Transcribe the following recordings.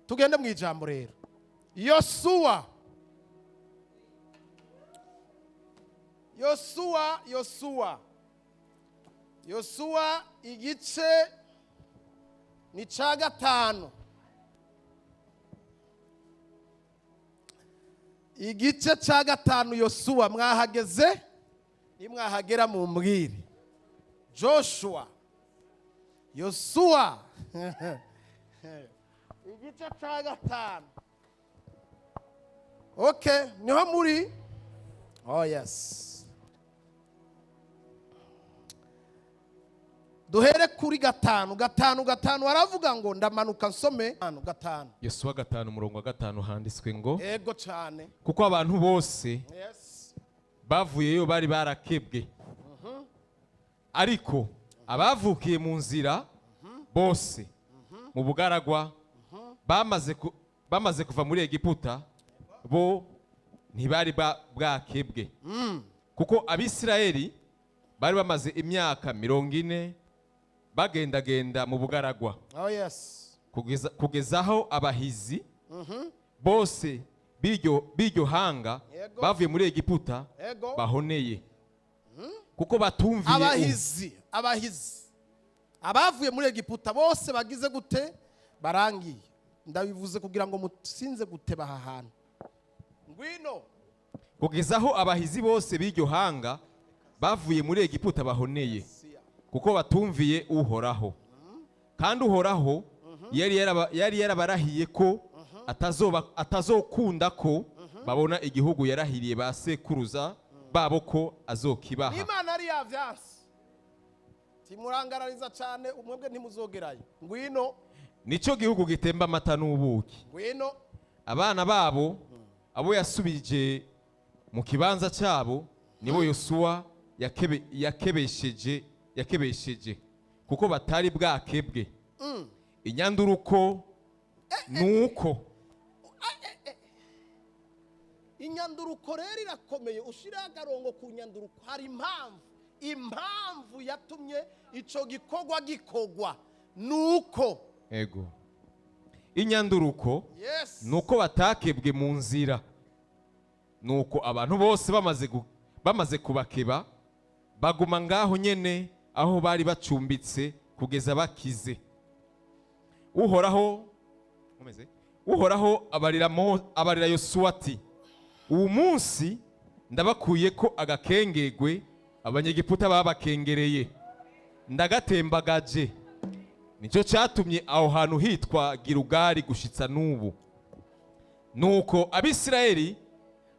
Tugende mu ijambo rero. Yosuwa, Yosuwa, Yosuwa, Yosuwa, igice ni cya gatanu, igice cya gatanu. Yosuwa, mwahageze? Nimwahagera mumbwire. Joshua, Yosuwa, igice cya gatanu. Okay, niho muri. Oh yes, duhere kuri gatanu, gatanu, gatanu. Aravuga ngo, ndamanuka nsome gatanu, gatanu. Yosuwa 5, umurongo wa 5, handitswe ngo: Ego cyane. Kuko abantu bose bavuyeyo bari barakebwe, ariko abavukiye mu nzira bose mu bugaragwa bamaze kuva muri Egiputa bo ntibari bwakebwe, kuko Abisirayeli bari bamaze imyaka 40 bagendagenda mu bugaragwa, oh yes kugeza aho abahizi bose b'iryo hanga bavuye muri Egiputa bahoneye, kuko batumviye Abahizi, abahizi, abavuye muri Egiputa bose bagize gute? Barangiye. Ndabivuze kugira ngo musinze guteba aha hantu. Ngwino. Kugeza aho abahizi bose b'iryo hanga bavuye muri Egiputa bahoneye, kuko batumviye Uhoraho, kandi Uhoraho yari yarabarahiye ko atazokunda ko babona igihugu yarahiriye ba sekuruza babo ko azokibaha. Imana ari yavyanse, timurangarariza cyane, umwebwe ntimuzogerayo. Ngwino. Nicyo gihugu gitemba amata n'ubuki. Ngwino. Abana babo abo yasubije mu kibanza cyabo nibo Yosuwa yakebesheje, kuko batari bwakebwe. Inyanduruko nuko Inyanduruko rero irakomeye. Ushireho akarongo ku nyanduruko. Hari impamvu yatumye ico gikorwa gikorwa, nuko Ego, inyanduruko nuko batakebwe mu nzira. Nuko abantu bose bamaze kubakeba, baguma ngaho nyene aho bari bacumbitse kugeza bakize. Uhoraho nkomeze. Uhoraho abarira Yosuwa ati: "Uwu munsi ndabakuye ko agakengegwe Abanyegiputa babakengereye, ndagatembagaje." Nicyo cyatumye aho hantu hitwa Gilugali gushitsa n'ubu. Nuko Abisirayeli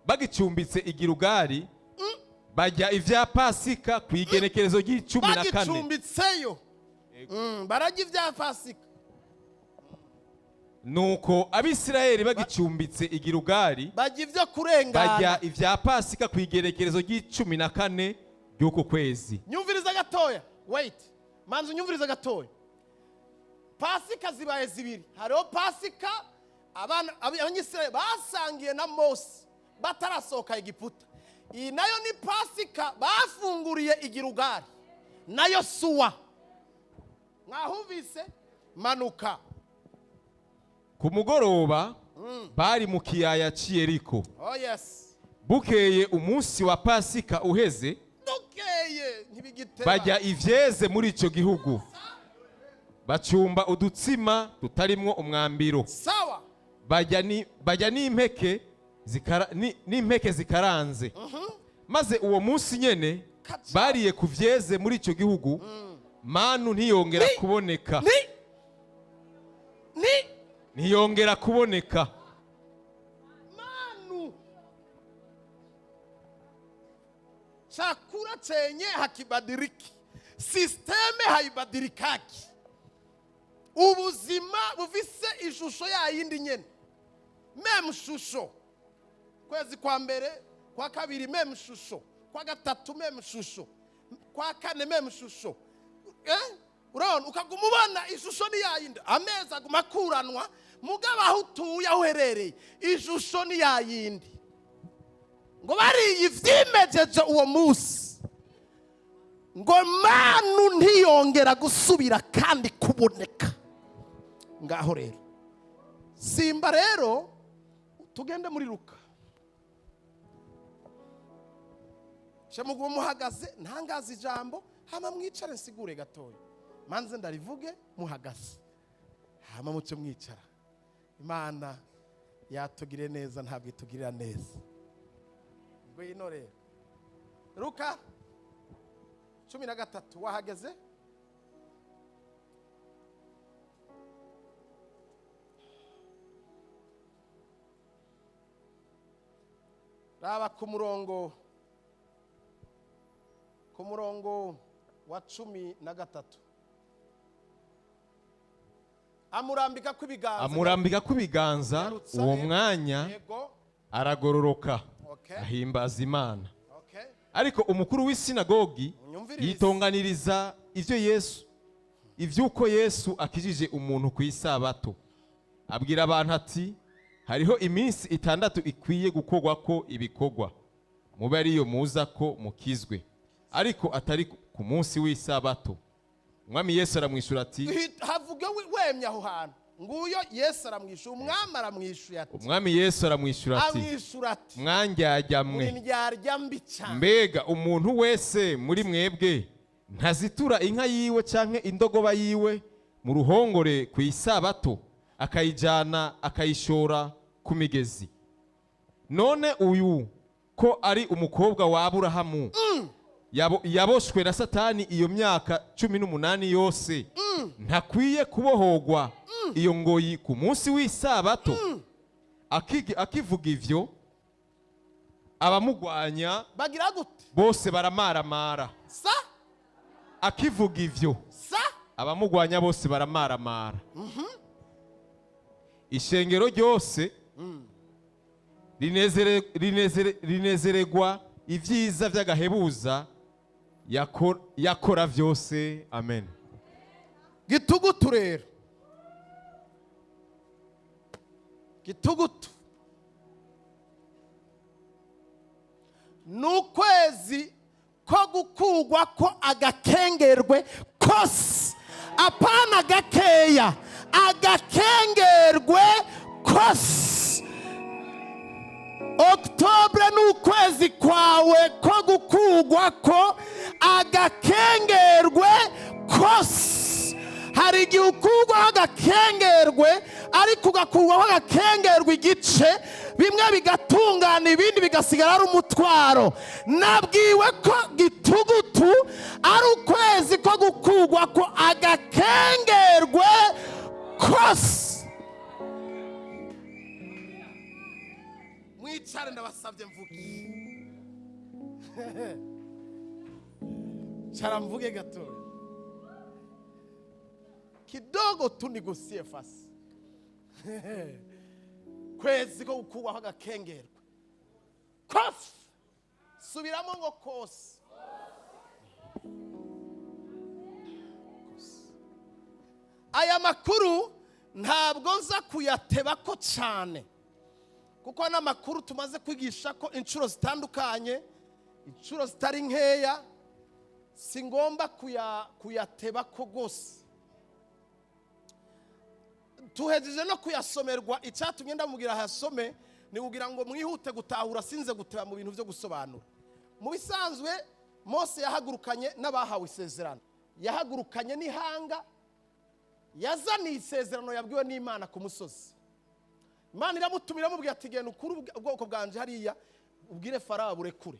bagicumbitse i Gilugali bajya ibya Pasika ku igenekerezo ry'icumi na kane. Bagicumbitseyo, barajya ibya Pasika. Nuko Abisirayeli bagicumbitse i Gilugali bajya ibyo kurengana. Bajya ibya Pasika ku igenekerezo ry'icumi na kane ry'uku kwezi. Nyumviriza gatoya, wait, manza unyumviriza gatoya. Pasika zibaye zibiri. Hariho Pasika abana Abanyisirayeli basangiye na Mose batarasohoka Egiputa. Iyi nayo ni Pasika bafunguriye i Gilugali na Yosuwa. Mwahumvise? Manuka. Ku mugoroba bari mu kiyaya cy'i Yeriko. Oh yes Bukeye umunsi wa Pasika uheze, dukeye ntibigiteba, bajya ivyeze muri ico gihugu, bacumba udutsima tutarimwo umwambiro, bajya n'impeke zikaranze. Maze uwo munsi nyene Kaca. bariye ku vyeze muri ico gihugu, manu ntiyongera kuboneka. Ni Ntiyongera kuboneka. Manu, chakula chenye hakibadiriki, système haibadilikaki, ubuzima bufise ishusho yayindi nyene, même shusho. Kwezi kwa mbere, kwa kabiri, même shusho, kwa gatatu, même shusho, kwa kane, même shusho. Urabona, ukaguma ubona ishusho ni yayindi, amezi aguma akuranwa, mugabo aho utuye, aho uherereye, ishusho ni yayindi. Ngo bariye ivyimejeje uwo munsi, ngo manu ntiyongera gusubira kandi kuboneka. Ngaho rero. Simba rero, tugende muri Luka. Mugume muhagaze, ntangaze ijambo, hama mwicare nsigure gatoya. Manze ndarivuge muhagaze, hama muce mwicara. Imana yatugire neza, ntabwo itugirira neza. Ngwino rero, Luka 13, wahageze? Raba ku murongo wa 13. Amurambika kw'ibiganza. Amurambika kw'ibiganza. Yarutsa Uwo rero. mwanya aragororoka, ahimbaza Imana. Ariko umukuru w'isinagogi Unyumvirize. yitonganiriza ivyo Yesu, ivy'uko Yesu akijije umuntu ku isabato, abwira abantu ati: "Hariho iminsi 6 ikwiye gukorwako ibikorwa, mube ariyo muza ko mukizwe, ariko atari ku munsi w'isabato." Umwami Yesu aramwishyura ati: Havuge wemye aho hantu. Nguyo Yesu aramwishyura, umwami aramwishyuye ati: Umwami Yesu aramwishyura ati: Amwishyura ati: "Mwandyarya mwe, Muri ndyarya mbi cyane. mbega umuntu wese muri mwebwe ntazitura inka yiwe canke indogoba yiwe mu ruhongore ku isabato, akayijana akayishora ku migezi? None uyu ko ari umukobwa wa Aburahamu, yaboshwe na Satani iyo myaka 18 yose, ntakwiye kubohogwa iyo ngoyi ku munsi w'isabato?" Akivuga ivyo, abamugwanya Bagira gute? bose baramaramara. Sa? Akivuga ivyo, Sa? abamugwanya bose baramaramara. Ishengero ryose rinezeregwa ibyiza by'agahebuza yakora byose. Amen. Gitugutu rero, gitugutu ni ukwezi ko gukugwa ko agakengerwe kose, apana gakeya, agakengerwe kose. Octobre ni ukwezi kwawe ko gukugwa ko agakengerwe kose. Hari igihe ukugwaho agakengerwe, ariko ugakurwaho agakengerwe igice, bimwe bigatungana, ibindi bigasigara ari umutwaro. Nabwiwe ko gitugutu ari ukwezi ko gukugwa ko agakengerwe kose. Mwicare, ndabasabye, mvuge. Cara mvuge gatoya kidogo tu, nigusie fasi. Kwezi ko gukugwaho agakengerwe kose. Subiramo ngo kose. Kose. Aya makuru ntabwo nza kuyateba ko cyane, kuko n'amakuru tumaze kwigisha ko inshuro zitandukanye, inshuro zitari nkeya, si ngomba kuyateba ko rwose. Tuhejeje no kuyasomerwa. Icyatumye ndamubwira ahasome ni kugira ngo mwihute gutahura, sinze guteba mu bintu byo gusobanura. Mu bisanzwe, Mose yahagurukanye n'abahawe isezerano, yahagurukanye n'ihanga, yazaniye isezerano yabwiwe n'Imana ku musozi. Imana iramutumira, iramubwira ati: "Genda ukure ubwoko bwanje hariya, ubwire Farawo burekure."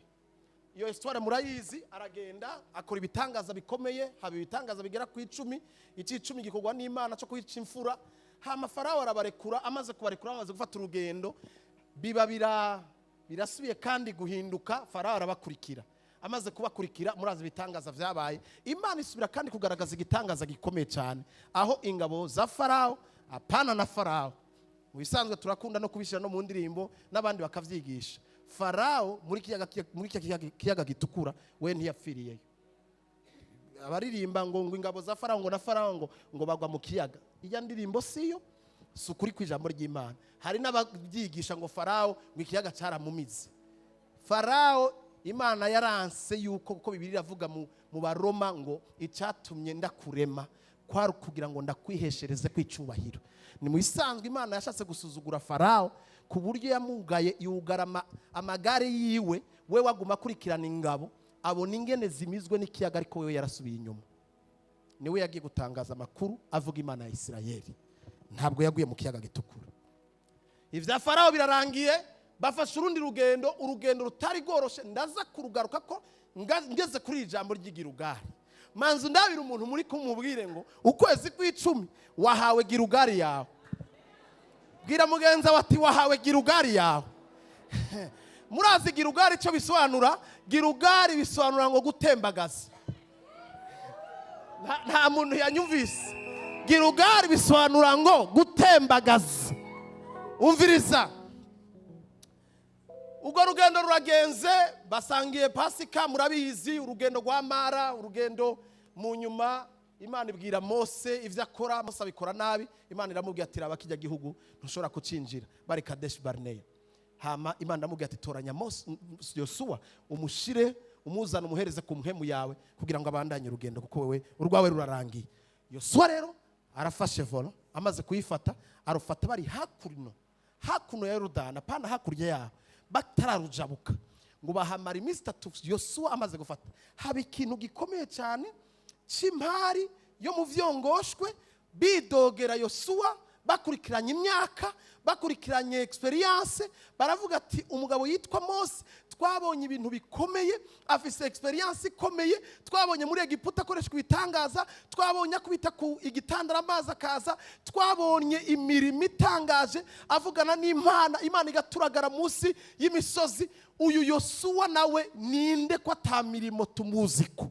Iyo histoire murayizi. Aragenda, akora ibitangaza bikomeye, haba ibitangaza bigera ku 10, icy'icumi gikorwa n'Imana cyo kwica imfura. Hama Farawo arabarekura. Amaze kubarekura, bamaze gufata urugendo, biba birasubiye kandi guhinduka. Farawo arabakurikira. Amaze kubakurikira, murazi ibitangaza byabaye. Imana isubira kandi kugaragaza igitangaza gikomeye cyane, aho ingabo za Farawo, apana na Farawo, mu bisanzwe turakunda no kubishyira no mu ndirimbo n'abandi bakabyigisha, Farawo muri kiyaga, kiyaga Gitukura, we ntiyapfiriyeyo. Abaririmba ngo ingabo za Farawo ngo na Farawo ngo bagwa mu kiyaga, ijya ndirimbo siyo, si ukuri ku ijambo ry'Imana. Hari n'ababyigisha ngo Farawo ngo ikiyaga cyaramumize. Farawo, Imana yaranse yuko, kuko Bibiliya iravuga mu Baroma ngo: "Icyatumye ndakurema Kwari kugira ngo ndakwiheshereze kwicubahiro. Ni mu isanzwe Imana yashatse gusuzugura Farawo ku buryo yamugaye, yugara amagare yiwe, we waguma akurikirana ingabo, abona ingene zimizwe n'ikiyaga, ariko wewe yarasubiye inyuma. Niwe yagiye gutangaza amakuru avuga Imana ya Isirayeli, ntabwo yaguye mu Kiyaga Gitukura. Ibya Farawo birarangiye, bafashe urundi rugendo, urugendo rutari rworoshe. Ndaza kurugaruka ko ngeze kuri iri jambo ry'Igirugari. Manzu ndabira umuntu muri kumubwire ngo ukwezi kw'icumi wahawe Girugari yawe. Bwira mugenzi wawe ati: "Wahawe Girugari yawe." Murazi Girugari icyo bisobanura? Girugari bisobanura ngo gutembagaza. Nta muntu yanyumvise. Girugari bisobanura ngo gutembagaza. Umviriza, ubwo rugendo ruragenze, basangiye Pasika, murabizi, urugendo rwa Mara, urugendo mu nyuma Imana ibwira Mose ibyo akora. Mose abikora nabi. Imana iramubwira ati: "Raba kijya gihugu ntushobora kucinjira." Bari Kadeshi Barineya. Hama Imana iramubwira ati: "Toranya Mose, Yosuwa, umushire, umuzane, umuhereze ku mpemu yawe kugira ngo abandanye urugendo, kuko wewe urwawe rurarangiye." Yosuwa rero arafashe volant. Amaze kuyifata, arufata bari hakuno, hakuno ya Yorodani, apana hakurya yaho, batararujabuka. Ngo bahamara iminsi 3. Yosuwa amaze gufata, haba ikintu gikomeye cyane cy'impari yo mu vyongoshwe, bidogera Yosuwa, bakurikiranye imyaka, bakurikiranye experience. Baravuga ati: "Umugabo yitwa Mose, twabonye ibintu bikomeye, afise experience ikomeye. Twabonye muri Egiputa akoreshwa ibitangaza, twabonye akubita ku igitandara amazi akaza, twabonye imirimo itangaje, avugana n'Imana, Imana igaturagara munsi y'imisozi. Uyu Yosuwa nawe ninde ko ata mirimo tumuziko?"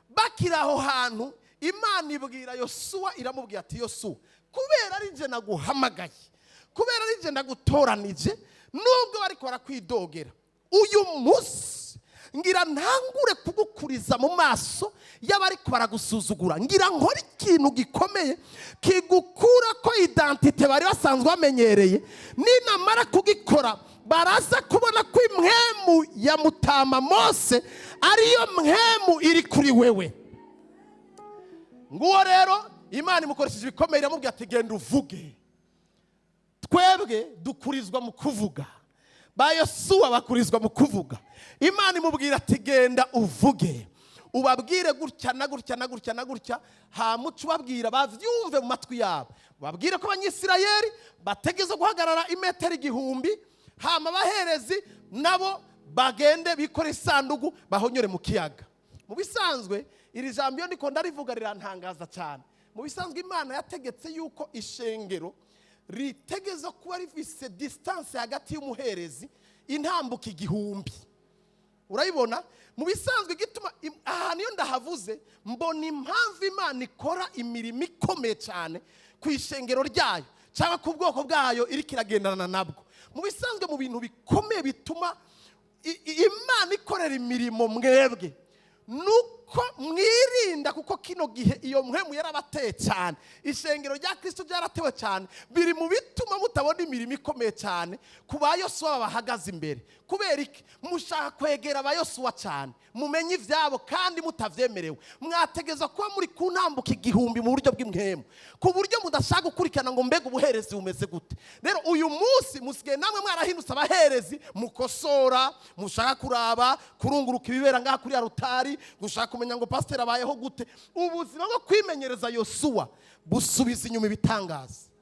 Bakiri aho hantu, Imana ibwira Yosuwa, iramubwira ati: "Yosuwa, kubera ari njye naguhamagaye, kubera ari njye nagutoranije, nubwo bariko barakwidogera, uyu munsi ngira ntangure kugukuriza mu maso y'abariko baragusuzugura. Ngira nkore ikintu gikomeye kigukura ko identité bari basanzwe bamenyereye. Ninamara kugikora, baraza kubona ko impwemu ya mutama Mose ariyo mpwemu iri kuri wewe." Nguwo rero Imana imukoresheje ibikomeye, iramubwira ati: "Genda uvuge." Twebwe dukurizwa mu kuvuga, ba Yosuwa bakurizwa mu kuvuga. Imana imubwira ati: "Genda uvuge, ubabwire gutya na gutya na gutya na gutya, hamuca ubabwira bavyumve mu matwi yabo. Babwire ko Abanyisirayeli bategeze guhagarara imetero 1000, hama abaherezi nabo bagende bikore isanduku, bahonyore mu kiyaga." Mu bisanzwe iri jambo iyo ndiko ndarivuga rirantangaza cyane. Mu bisanzwe Imana yategetse yuko ishengero ritegeza kuba rifise distance hagati y'umuherezi intambuka 1000. Urayibona? Mu bisanzwe igituma ahantu iyo ndahavuze mbona impamvu Imana ikora imirimo ikomeye cyane ku ishengero ryayo cyangwa ku bwoko bwayo iriko iragendana nabwo. Mu bisanzwe, mu bintu bikomeye bituma Imana ikorera imirimo mwebwe, nuko mwirinda, kuko kino gihe iyo mpwemu yarabateye cyane, ishengero rya Kristo ryaratewe cyane. Biri mu bituma mutabona imirimo ikomeye cyane ku ba Yosuwa bahagaze imbere. Kubera iki? Mushaka kwegera aba Yosuwa cyane, mumenye ibyabo kandi mutavyemerewe. Mwategeza kuba muri ku ntambuka 1000 mu buryo bw'impwemu, ku buryo mudashaka gukurikirana ngo mbega ubuherezi bumeze gute. Rero uyu munsi musigaye namwe mwarahindutse abaherezi, mukosora, mushaka kuraba, kurunguruka ibibera ngaha kuri arutari, gushaka kumenya ngo pasiteri abayeho gute. Ubuzima bwo kwimenyereza Yosuwa busubiza inyuma ibitangaza.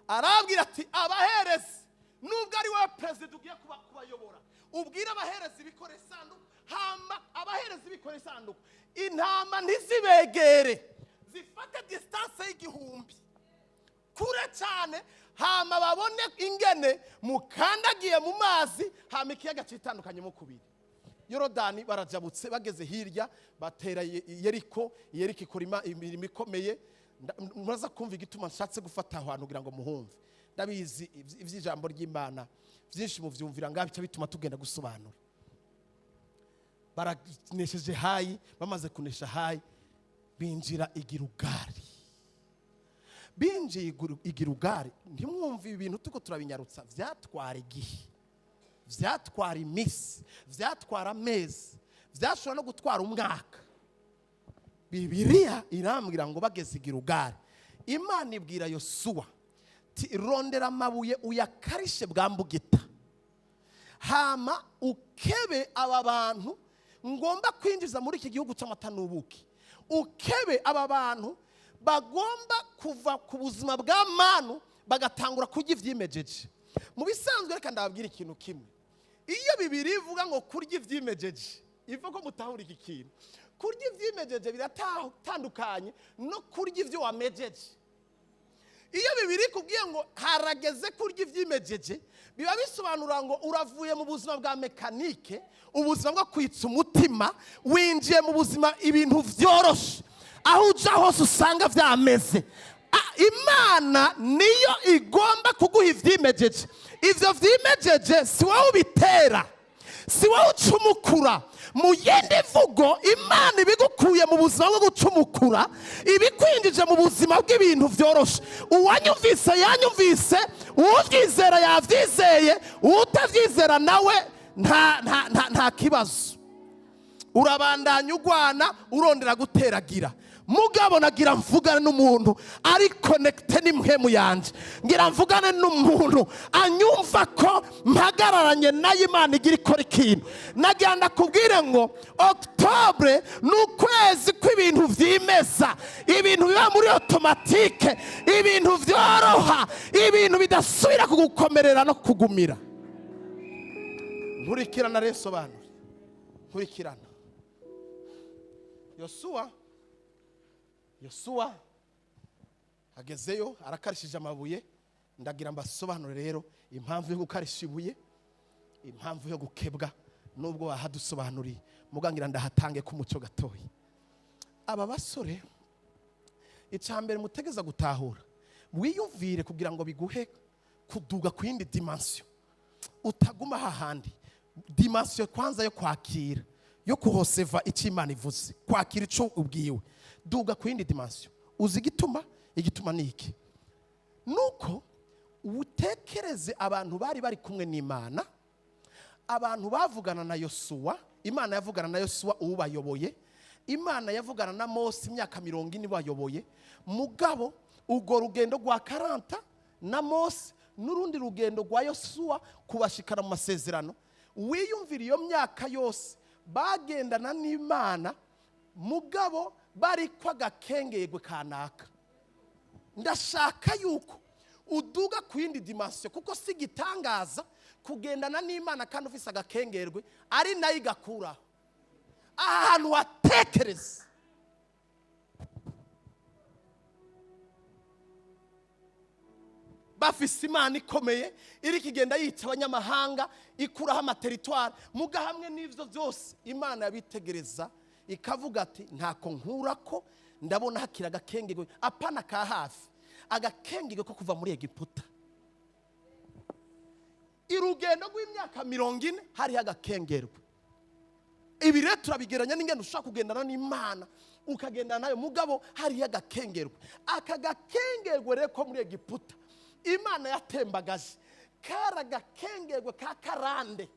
Arabwira ati: "Abaherezi, nubwo ari wowe perezida ugiye kubayobora, ubwire abaherezi bikore isanduku, hama abaherezi bikore isanduku, intama ntizibegere, zifate distance y'1000 kure cyane, hama babone ingene mukandagiye mu mazi, hama ikiyaga cyitandukanyemo kubiri." Yorodani barajabutse, bageze hirya batera Yeriko. Yeriko ikora imirimo ikomeye. Muraza kumva igituma nshatse gufata aho hantu kugira ngo muhumve. Ndabizi iby'ijambo ry'Imana byinshi muvyumvira ngaho, bica bituma tugenda gusobanura. Baranesheje Hayi. Bamaze kunesha Hayi, binjira Igirugari. Binjiye Igirugari, ntimwumve ibi bintu tuko turabinyarutsa, vyatwara igihe, vyatwara iminsi, vyatwara amezi, vyashobora no gutwara umwaka. Bibiliya irambwira ngo bageze i Gilugali, Imana ibwira Yosuwa ti: "Rondera amabuye uyakarishe bwa mbugita, hama ukebe aba bantu ngomba kwinjiza muri iki gihugu cy'amata n'ubuki, ukebe aba bantu bagomba kuva ku buzima bwa manu bagatangura kurya ibyimejeje." Mu bisanzwe, reka ndababwira ikintu kimwe: iyo Bibiliya ivuga ngo kurya ibyimejeje, iva ko mutahura iki kintu. Kurya ibyimejeje biratandukanye no kurya ibyo wamejeje. Iyo Bibiliya ikubwiye ngo harageze kurya ibyimejeje, biba bisobanura ngo uravuye mu buzima bwa mécanique, ubuzima bwo kwitsa umutima, winjiye mu buzima ibintu byoroshe, aho uja hose usanga byameze. Imana niyo igomba kuguha ibyimejeje. Ibyo byimejeje si wowe ubitera, si wowe ucumukura. Mu yindi mvugo, Imana ibigukuye mu buzima bwo gucumukura, ibikwinjije mu buzima bw'ibintu byoroshe. Uwanyumvise yanyumvise, uwubyizera yabyizeye, utabyizera nawe nta kibazo, urabandanya ugwana urondera guteragira. Mugabo nagira mvugane n'umuntu ari connecté n'impwemu yanje, ngira mvugane n'umuntu anyumva ko mpagararanye nayo. Imana igira ikora ikintu. Nagira ndakubwire ngo octobre ni ukwezi kw'ibintu vyimeza, ibintu biba muri automatique, ibintu vyoroha, ibintu bidasubira kugukomerera no kugumira. Nkurikirana rero, sobanure, nkurikirana. Yosuwa agezeyo arakarishije amabuye. Ndagira mbasobanure rero impamvu yo gukarisha ibuye, impamvu yo gukebwa. Nubwo wahadusobanuriye, mugangira ndahatange k'umuco gatoya. Aba basore, icya mbere mutegeza gutahura, wiyumvire kugira ngo biguhe kuduga ku yindi dimension, utaguma hahandi. Dimension kwanza yo kwakira, yo kuhoseva icyo Imana ivuze, kwakira icyo ubwiwe. Duga ku yindi dimension. Uzi igituma? Igituma ni iki? Nuko utekereze abantu bari bari kumwe n'Imana, abantu bavugana na Yosuwa. Imana yavugana na Yosuwa ubayoboye, Imana yavugana na Mose imyaka 40 bayoboye. Mugabo urwo rugendo rwa 40 na Mose n'urundi rugendo rwa Yosuwa kubashikana mu masezerano, wiyumvira iyo myaka yose bagendana n'Imana, mugabo bari ko agakengegwe kanaka. Ndashaka yuko uduga ku yindi dimension, kuko si igitangaza kugendana n'Imana kandi ufise agakengerwe, ari nayo igakuraho aha hantu watekereza. Bafise Imana ikomeye iri kigenda yica abanyamahanga, ikuraho ama territoires. Muga hamwe n'ivyo byose, Imana yabitegereza ikavuga ati: "Ntako nkura ko ndabona hakiri agakengego, apana ka hafi, agakengego ko kuva muri Egiputa." Irugendo rw'imyaka 40 hariho agakengerwe. Ibi rero turabigeranya n'ingendo ushobora kugendana n'Imana, ukagendana nayo, mugabo hariho agakengerwe. Aka gakengerwe rero ko muri Egiputa Imana yatembagaje, kari agakengerwe ka karande.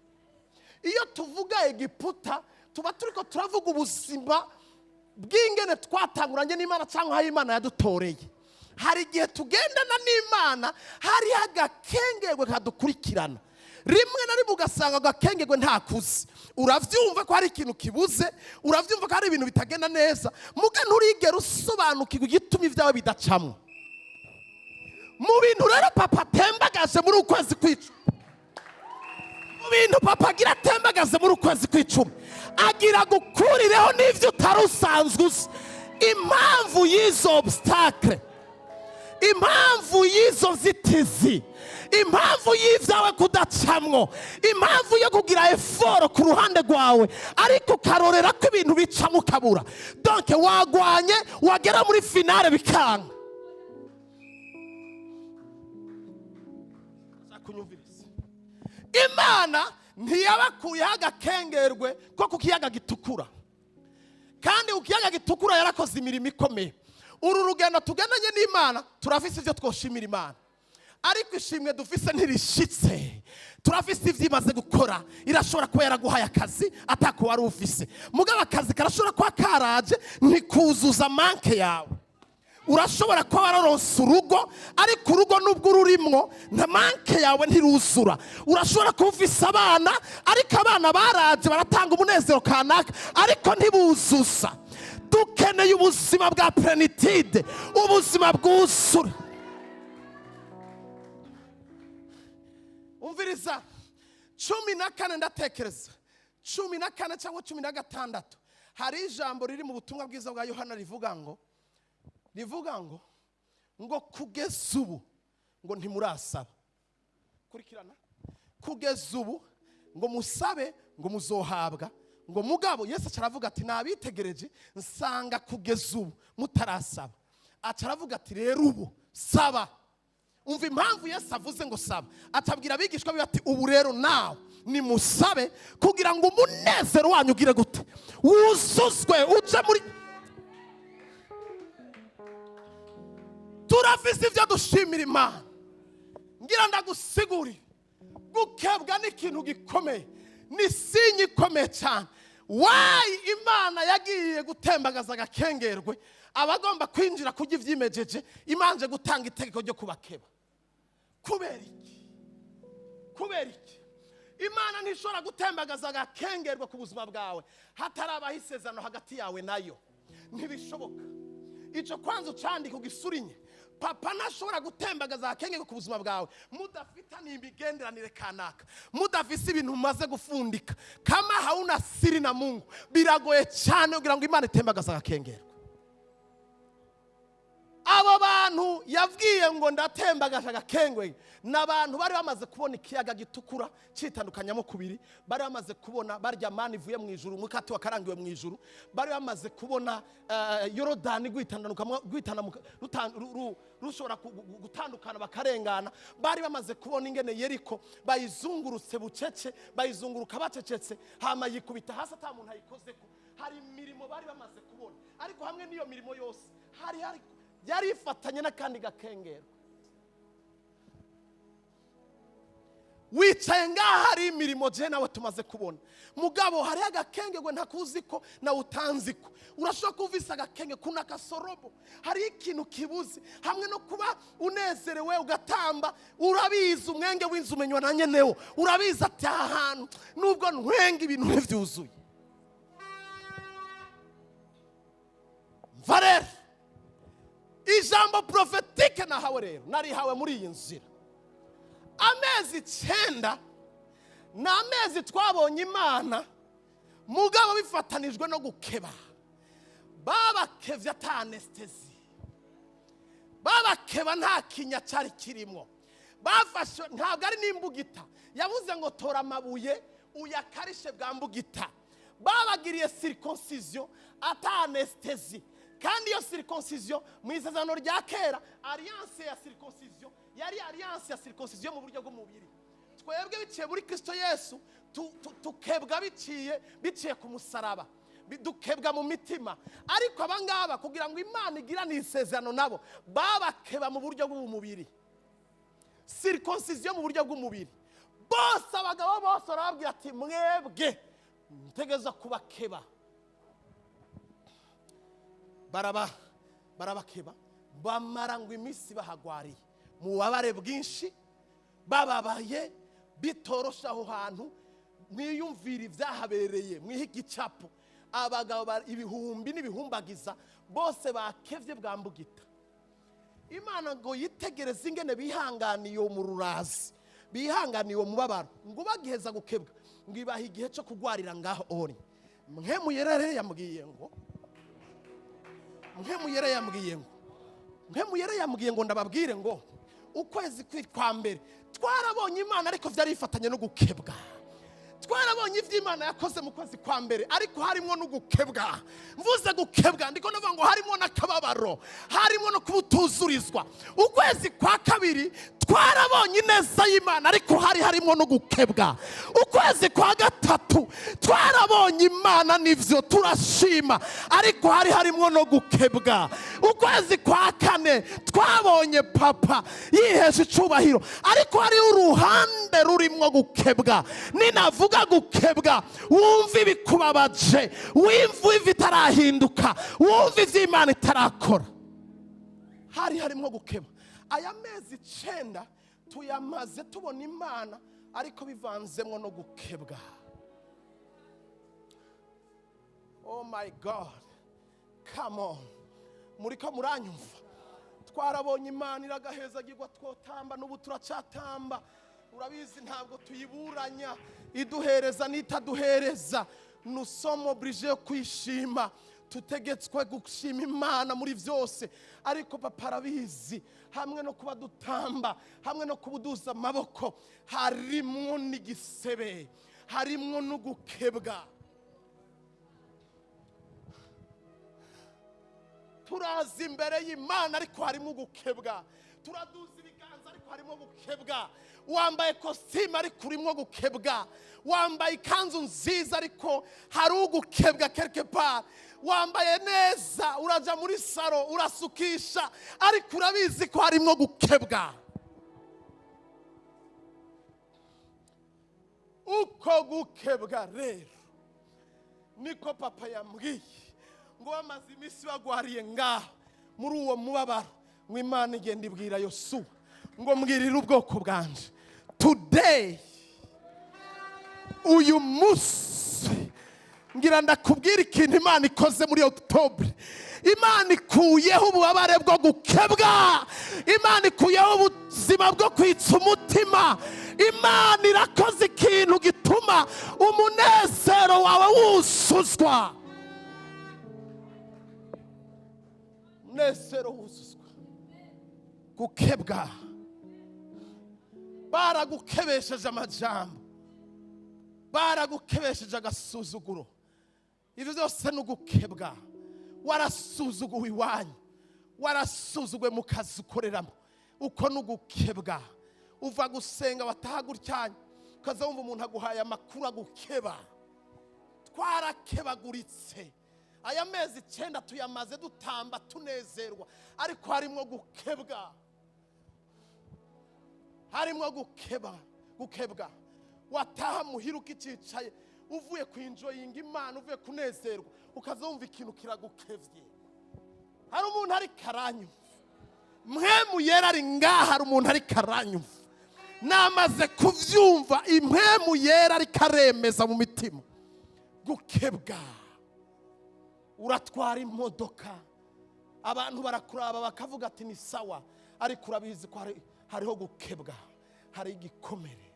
Iyo tuvuga Egiputa, tuba turiko turavuga ubuzima bw'ingene twatanguranye n'Imana cyangwa aho Imana yadutoreye. Hari igihe tugendana n'Imana hariho agakengerwe kadukurikirana. Rimwe na rimwe ugasanga agakengerwe ntakuzi. Urabyumva ko hari ikintu kibuze, urabyumva ko hari ibintu bitagenda neza, muga nturigera usobanukirwa igituma ibyawe bidacamwo. Mu bintu rero Papa atembagaje muri ukwezi kw'icumi, mu bintu Papa agira atembagaze muri ukwezi kw'icumi, agira gukurireho n'ibyo utari usanzwe uzi. Impamvu y'izo obstacle, impamvu y'izo nzitizi, impamvu y'ibyawe kudacamwo, impamvu yo kugira effort ku ruhande rwawe ariko ukarorera ko ibintu bicamo ukabura, donc wagwanye, wagera muri finale bikanga. Kunyumviriza, Imana ntiyabakuyeho agakengerwe ko ku kiyaga gitukura, kandi ku kiyaga gitukura yarakoze imirimo ikomeye. Uru rugendo tugendanye n'Imana, turafise ibyo twoshimira Imana. Ariko ishimwe dufise ntirishitse. Turafise ivyo imaze gukora. Irashobora kuba yaraguhaye akazi atako wari ufise, mugabo akazi karashobora kuba karaje, ntikuzuza manque yawe. Urashobora kuba wararonse urugo, ariko urugo nubwo ururimwo, nta manque yawe ntiruzura. Urashobora kuba ufise abana, ariko abana baraje baratanga umunezero kanaka, ariko ntibuzuza. Dukeneye ubuzima bwa plénitude, ubuzima bwuzura. Umviriza, 14, ndatekereza 14 cyangwa 16, hari ijambo riri mu butumwa bwiza bwa Yohana rivuga ngo kugeza ubu ngo ntimurasaba. Kurikirana: kugeza ubu ngo musabe ngo muzohabwa. Ngo mugabo Yesu aca aravuga ati: "Nabitegereje nsanga kugeza ubu mutarasaba." Aca aravuga ati: "Rero ubu saba." Umva impamvu Yesu avuze ngo saba. Atabwira abigishwa biwe ati: "Ubu rero nawe nimusabe kugira ngo umunezero wanyu ugire gute? Wuzuzwe, uje muri." Turafise ibyo dushimira Imana. Ngira ndagusigurire, gukebwa ni ikintu gikomeye, ni signe ikomeye cyane. Wayi Imana yagiye gutembagaza agakengerwe abagomba kwinjira kurya ibyimejeje, imanje gutanga itegeko ryo kubakeba? Kubera iki? Kubera iki? Imana ntishobora gutembagaza agakengerwe ku buzima bwawe hatarabaho isezerano hagati yawe nayo. Ntibishoboka. Icyo kwanza ucandika ugisurinye. Papa ntashobora gutembagaza agakengerwe ku buzima bwawe mudafitaniye imigenderanire kanaka, mudafise ibintu mumaze gufundika. Kama hauna siri na Mungu, biragoye cyane kugira ngo Imana itembagaze agakengerwe. Abo bantu yabwiye ngo ndatembagaje agakengwe ni abantu bari bamaze kubona ikiyaga Gitukura cyitandukanyamo kubiri, bari bamaze kubona barya mani ivuye mu ijuru, umukate wakarangiwe mu ijuru, bari bamaze kubona Yorodani rushobora gutandukana bakarengana, bari bamaze kubona ingene Yeriko bayizungurutse bucece, bayizunguruka bacecetse, hama yikubita hasi ata muntu ayikozeko. Hari imirimo bari bamaze kubona, ariko hamwe n'iyo mirimo yose hari yari ifatanye n'akandi gakengero. Wicaye ngaha, hari imirimo je nawe tumaze kubona, mugabo hariho agakengegwe ntakuzi ko nawe utanzi ko urashobora kumvisa agakenge kuna kasorobo. Hariho ikintu kibuze hamwe no kuba unezerewe ugatamba. Urabizi, umwenge w'inzu umenywa na nyenewo. Urabizi ati: "Aha hantu nubwo ntwenga, ibintu ntibyuzuye." Mva rero, ijambo prophétique nahawe rero narihawe muri iyi nzira. Amezi 9 ni amezi twabonye Imana, mugabo bifatanijwe no gukeba. Babakevye ata anesthésie, babakeba nta kinya cyari kirimo. Bafashe, ntabwo ari n'imbugita, yavuze ngo: "Tora amabuye uyakarishe bwa mbugita." Babagiriye circoncision ata anesthésie, kandi iyo circoncision mu isezerano rya kera, alliance ya circoncision yari alliance ya circoncision mu buryo bw'umubiri. Twebwe biciye muri Kristo Yesu tukebwa biciye ku musaraba. Dukebwa mu mitima. Ariko abangaba, kugira ngo Imana igirane isezerano nabo, babakeba mu buryo bw'umubiri, circoncision mu buryo bw'umubiri. Bose, abagabo bose, barababwira ati: "Mwebwe ntegeza kubakeba." Barabakeba, bamara ngo iminsi bahagwariye mu bubabare bwinshi, bababaye bitoroshe aho hantu. Mwiyumvire ibyahabereye, mwihe igicapo. Abagabo ibihumbi n'ibihumbagiza bose bakevye bwa mbugita. Imana ngo yitegereze ingene bihanganiye uwo mu rurazi, bihanganiye uwo mubabaro, ngo bagiheza gukebwa, ngo ibaha igihe cyo kugwarira ngaho ori. Mwe muyere yambwiye ngo ndababwire ngo ukwezi kwa mbere twarabonye Imana, ariko byari bifatanye no gukebwa. Twarabonye ibyo Imana yakoze mu kwezi kwa mbere, ariko harimo no gukebwa. Mvuze gukebwa, ndiko ndavuga ngo harimo n'akababaro, harimo no kubutuzurizwa. Ukwezi kwa kabiri Twarabonye ineza y'Imana, ariko hari harimo no gukebwa. Ukwezi kwa gatatu twarabonye Imana, nivyo, turashima, ariko hari harimo no gukebwa. Ukwezi kwa kane twabonye papa yihesha icubahiro, ariko hariho uruhande rurimwo gukebwa. Ninavuga gukebwa, wumva ibikubabaje, wumva ivi itarahinduka, wumva ivy'Imana itarakora. Hari harimo gukeba. Aya mezi 9 tuyamaze tubona Imana, ariko bivanzemwo no gukebwa. Oh my God, come on, muriko muranyumva? Twarabonye Imana iragahezagirwa, twotamba n'ubu turacatamba. Urabizi, ntabwo tuyiburanya, iduhereza n'itaduhereza. Nous sommes obligés yo kwishima, tutegetswe gushima Imana muri byose. Ariko papa arabizi, hamwe no kuba dutamba, hamwe no kubuduza amaboko, harimwo n'igisebe, harimwo no gukebwa. Turaza imbere y'Imana, ariko harimo gukebwa. Turaduza ibiganza, ariko harimo gukebwa. Wambaye kositimu, ariko urimo gukebwa. Wambaye ikanzu nziza, ariko hari ugukebwa quelque part. Wambaye neza, uraja muri saro, urasukisha, ariko urabizi ko harimo gukebwa. Uko gukebwa rero niko papa yambwiye ngo bamaze iminsi bagwariye ngaho muri uwo mubabaro, ngo Imana igenda ibwira Yosuwa ngo mbwirire ubwoko bwanje today, uyu munsi, ngira ndakubwira ikintu Imana ikoze muri October. Imana ikuyeho ububabare bwo gukebwa, Imana ikuyeho ubuzima bwo kwitsa umutima. Imana irakoze ikintu gituma umunezero wawe wuzuzwa. Umunezero wuzuzwa. Gukebwa, baragukebesheje amajambo, baragukebesheje agasuzuguro. Ibyo byose ni ugukebwa. Warasuzuguwe iwanyu, warasuzuguwe mu kazi ukoreramo, uko ni ugukebwa. Uva gusenga wataha gutyanya, ukaza wumva umuntu aguhaye amakuru agukeba. Twarakebaguritse. Aya mezi 9 tuyamaze dutamba tunezerwa, ariko harimo gukebwa, harimo gukeba, gukebwa. Wataha muhira ukicaye, uvuye kwinjoyinga Imana, uvuye kunezerwa, ukaza wumva ikintu kiragukevye. Hari umuntu ari karanyumva, mpwemu yera ari ngaha, hari umuntu ari karanyumva. Namaze kuvyumva, impwemu yera ari karemeza mu mitima. Gukebwa, uratwara imodoka, abantu barakuraba bakavuga ati ni sawa, ariko urabizi ko hariho gukebwa, hari igikomere.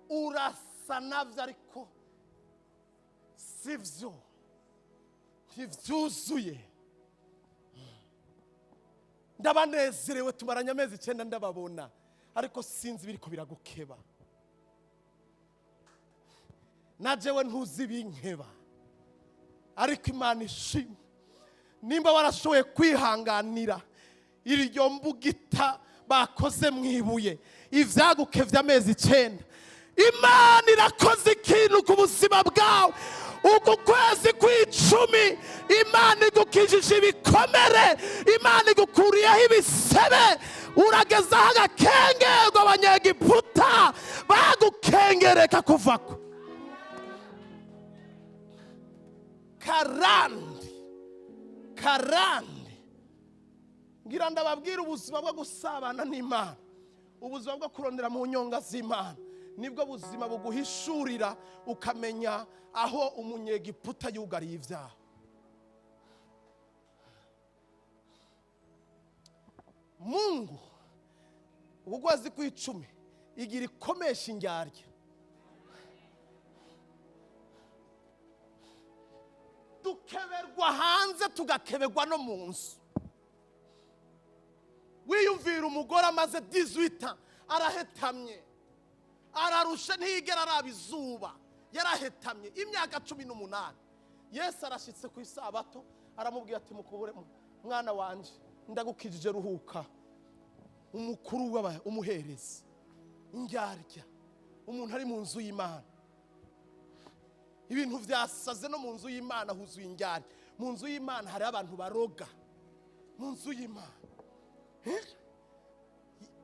Urasa navyo ariko sivyo, ntivyuzuye. Ndabanezerewe, tumaranye amezi 9 ndababona, ariko sinzi ibiriko biragukeba. Na jewe ntuzi ibinkeba, ariko Imana ishimwe nimba warashoboye kwihanganira iryo mbugita bakoze mwibuye, ivyagukevye amezi 9. Imana irakoze ikintu ku buzima bwawe. Uku kwezi kw'icumi Imana igukijije ibikomere, Imana igukuriyeho ibisebe. Uragezaho agakengerwa abanyegiputa bagukengereka kuvako. Karande, karande. Ngira ndababwira, ubuzima bwo gusabana n'Imana, ubuzima bwo kurondera mu nyonga z'Imana, nibwo buzima buguhishurira ukamenya aho umunyegiputa yugariye ibyaha. Mungu ukwezi kw'icumi igira ikomesha indyarya. Dukeberwa hanze, tugakeberwa no mu nzu. Wiyumvira umugore amaze 18 ans arahetamye, ararushe, ntiyigera araba izuba, yarahetamye imyaka 18. Yesu arashitse ku isabato, aramubwira ati mukubure Mwana wanje, ndagukijije, ruhuka. Umukuru umuherezi indyarya, umuntu ari mu nzu y'Imana, ibintu byasaze. No mu nzu y'Imana huzuye indyarya. Mu nzu y'Imana hari abantu baroga mu nzu y'Imana. Eh?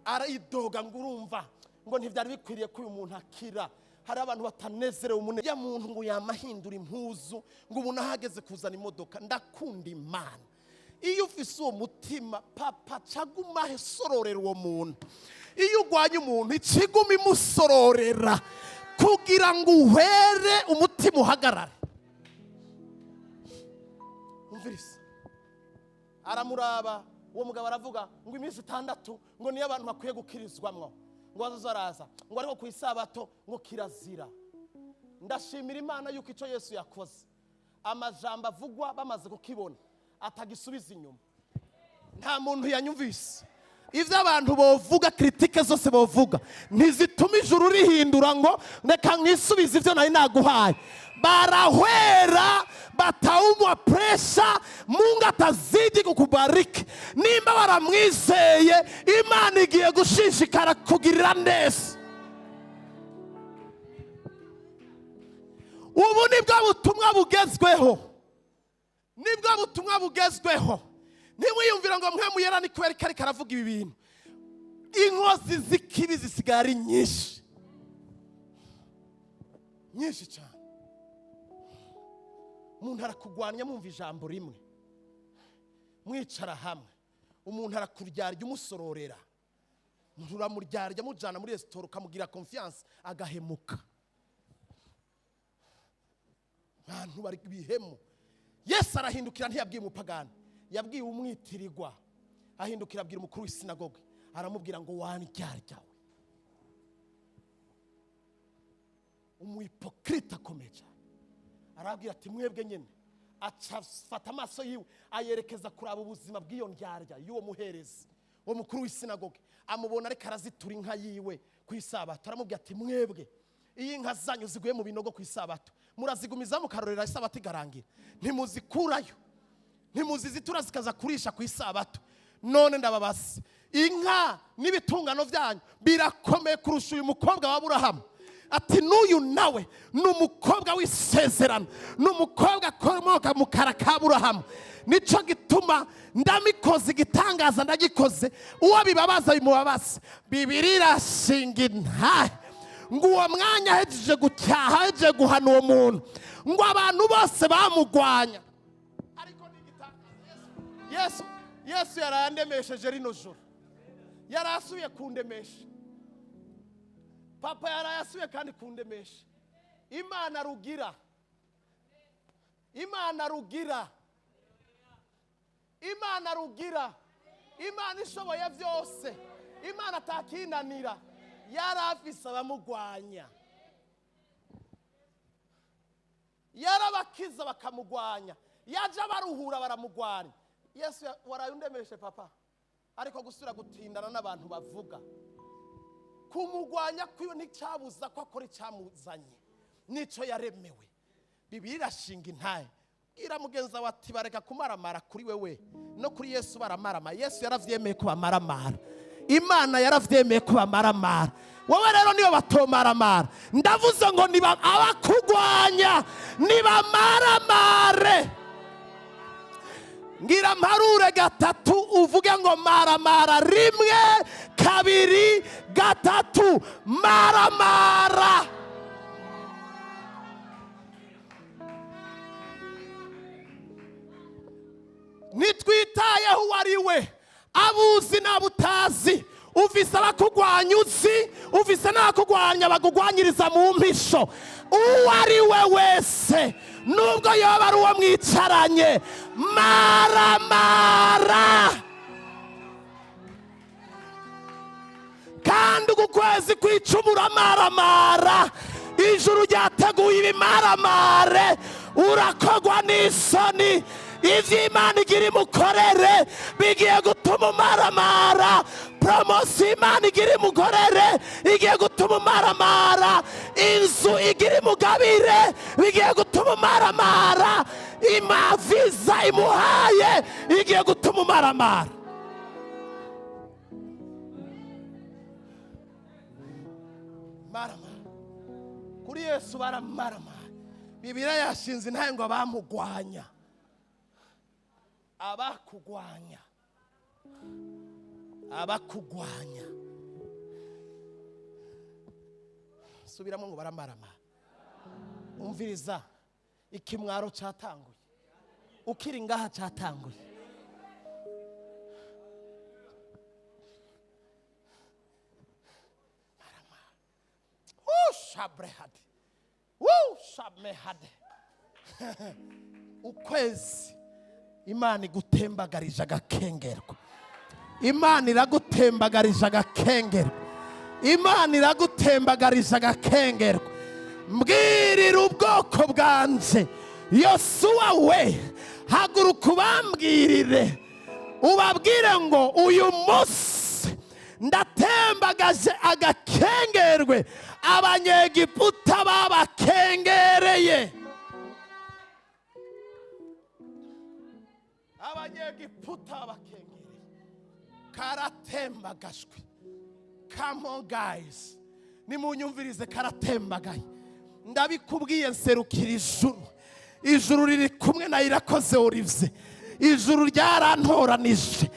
Arayidoga ngo urumva ngo ntibyari bikwiriye ko uyu muntu akira. Hari abantu batanezerewe ya muntu ngo yamahindura impuzu, ngo umuntu ahageze kuzana imodoka. Ndakunda Imana. Iyo ufise uwo mutima, papa caguma sororera uwo muntu. Iyo urwanya umuntu, ikiguma imusororera kugira ngo uhere umutima uhagarare. Umviriza, aramuraba uwo mugabo, aravuga ngo iminsi 6 ngo niyo abantu bakwiye gukirizwamwo, ngo bazoza araza, ngo ariko ku isabato ngo kirazira. Ndashimira Imana yuko icyo Yesu yakoze, amajambo avugwa bamaze kukibona, atagisubiza inyuma. Nta muntu yanyumvise. Ibyo abantu bovuga, critiques zose bovuga, ntizituma ijuru rihindura ngo reka mwisubize ibyo nari naguhaye. Barahwera, bataumwa pressure. Mungu atazidi kukubariki. Nimba waramwizeye, Imana igiye gushishikara kugirira neza. Ubu nibwo butumwa bugezweho, nibwo butumwa bugezweho. Ntimwiyumvire ngo mwe muyera ni kubera ko ariko aravuga ibi bintu. Inkozi z'ikibi zisigaye ari nyinshi, nyinshi cyane. Umuntu arakugwanya, mwumva ijambo rimwe, mwicara hamwe. Umuntu arakuryarya, umusororera. Umuntu uramuryarya, mujyana muri resitora, ukamugira confiance, agahemuka. Abantu bari bihemu. Yesu arahindukira, ntiyabwiye umupagani, yabwiye umwitirirwa. Ahindukira abwira umukuru w'isinagoge, aramubwira ngo wandyarya we, umuhypocrite akomeye cyane. Arabwira ati mwebwe nyine. Aca afata amaso yiwe ayerekeza kuraba ubuzima bw'iyo ndyarya y'uwo muherezi, uwo mukuru w'isinagoge. Amubona ariko arazitura inka yiwe ku isabato. Aramubwira ati mwebwe, iyo inka zanyu ziguye mu binogo ku isabato, murazigumiza mukarorera isabato igarangira? Ntimuzikurayo? Ntimuzizitura zikaza kurisha ku isabato? None ndababaza, inka n'ibitungano byanyu birakomeye kurusha uyu mukobwa wa Aburahamu? Ati n'uyu nawe ni umukobwa w'isezerano, ni umukobwa akomoka mu kara ka Aburahamu. Nicyo gituma ndamikoze, igitangaza ndagikoze, uwo bibabaza bimubabaza. Bibiri irashinga intahe ngo uwo mwanya ahejeje gucyaha, ahejeje guhana uwo muntu, ngo abantu bose bamugwanya. Ariko ni igitangaza. Yesu, Yesu yarandemesheje rino joro, yarasubiye kundemesha. Papa yarayasubiye kandi kundemesha. Imana rugira, Imana rugira, Imana rugira, Imana ishoboye byose, Imana atakinanira. Yari afise abamugwanya, yarabakiza bakamugwanya, yaje abaruhura baramugwanya. Yesu waraye undemeshe papa. Ariko gusubira gutindana n'abantu bavuga, kumugwanya kwiwe nticyabuza ko akora icyamuzanye n'icyo yaremewe. Bibiri irashinga intahe. Bwira mugenzi wawe ati bareka kumaramara kuri wewe no kuri Yesu. Baramarama. Yesu yaravyemeye ko bamaramara, Imana yaravyemeye ko bamaramara. Wowe rero niyo batomaramara, ndavuze ngo niba abakugwanya nibamaramare. Ngira mparure gatatu, uvuge ngo maramara. Rimwe, kabiri, gatatu, maramara. Ntitwitayeho uwo ari we, abuzi n'abutazi. Ufise abakugwanya uzi, ufise n'abakugwanya bagugwanyiriza mu mpisho. Uwo ari we wese, nubwo yoba ari uwo mwicaranye, maramara. Kandi uku kwezi kw'icumi maramara. Ijuru ryateguye ibimaramare. Urakogwa n'isoni. Ivyo Imana igira imukorere bigiye gutuma umaramara. Promotion Imana igira imukorere igiye gutuma umaramara. Inzu igira imugabire bigiye gutuma umaramara. Imaviza imuhaye. Igiye gutuma umaramara. Maramara kuri Yesu, baramaramara. Bibiliya yashinze intahe ngo abamugwanya, abakugwanya, abakugwanya. Subiramo ngo baramaramara. Umviriza, ikimwaro cyatanguye ukiri ngaha, cyatanguye. Ushabrehade ushamehade. Ukwezi Imana igutembagarije agakengerwa. Imana iragutembagarije agakengerwa. Imana iragutembagarije agakengerwa. Mbwirira ubwoko bwanje, Yosuwa we, haguruka ubambwirire, ubabwire ngo uyu munsi ndatembagaje agakengerwe Abanyegiputa babakengereye. Abanyegiputa babakengereye, karatembagajwe. Come on guys, nimunyumvirize, karatembagaye. Ndabikubwiye, nserukira ijuru. Ijuru riri kumwe na Irakoze Olivier. Ijuru ryarantoranije.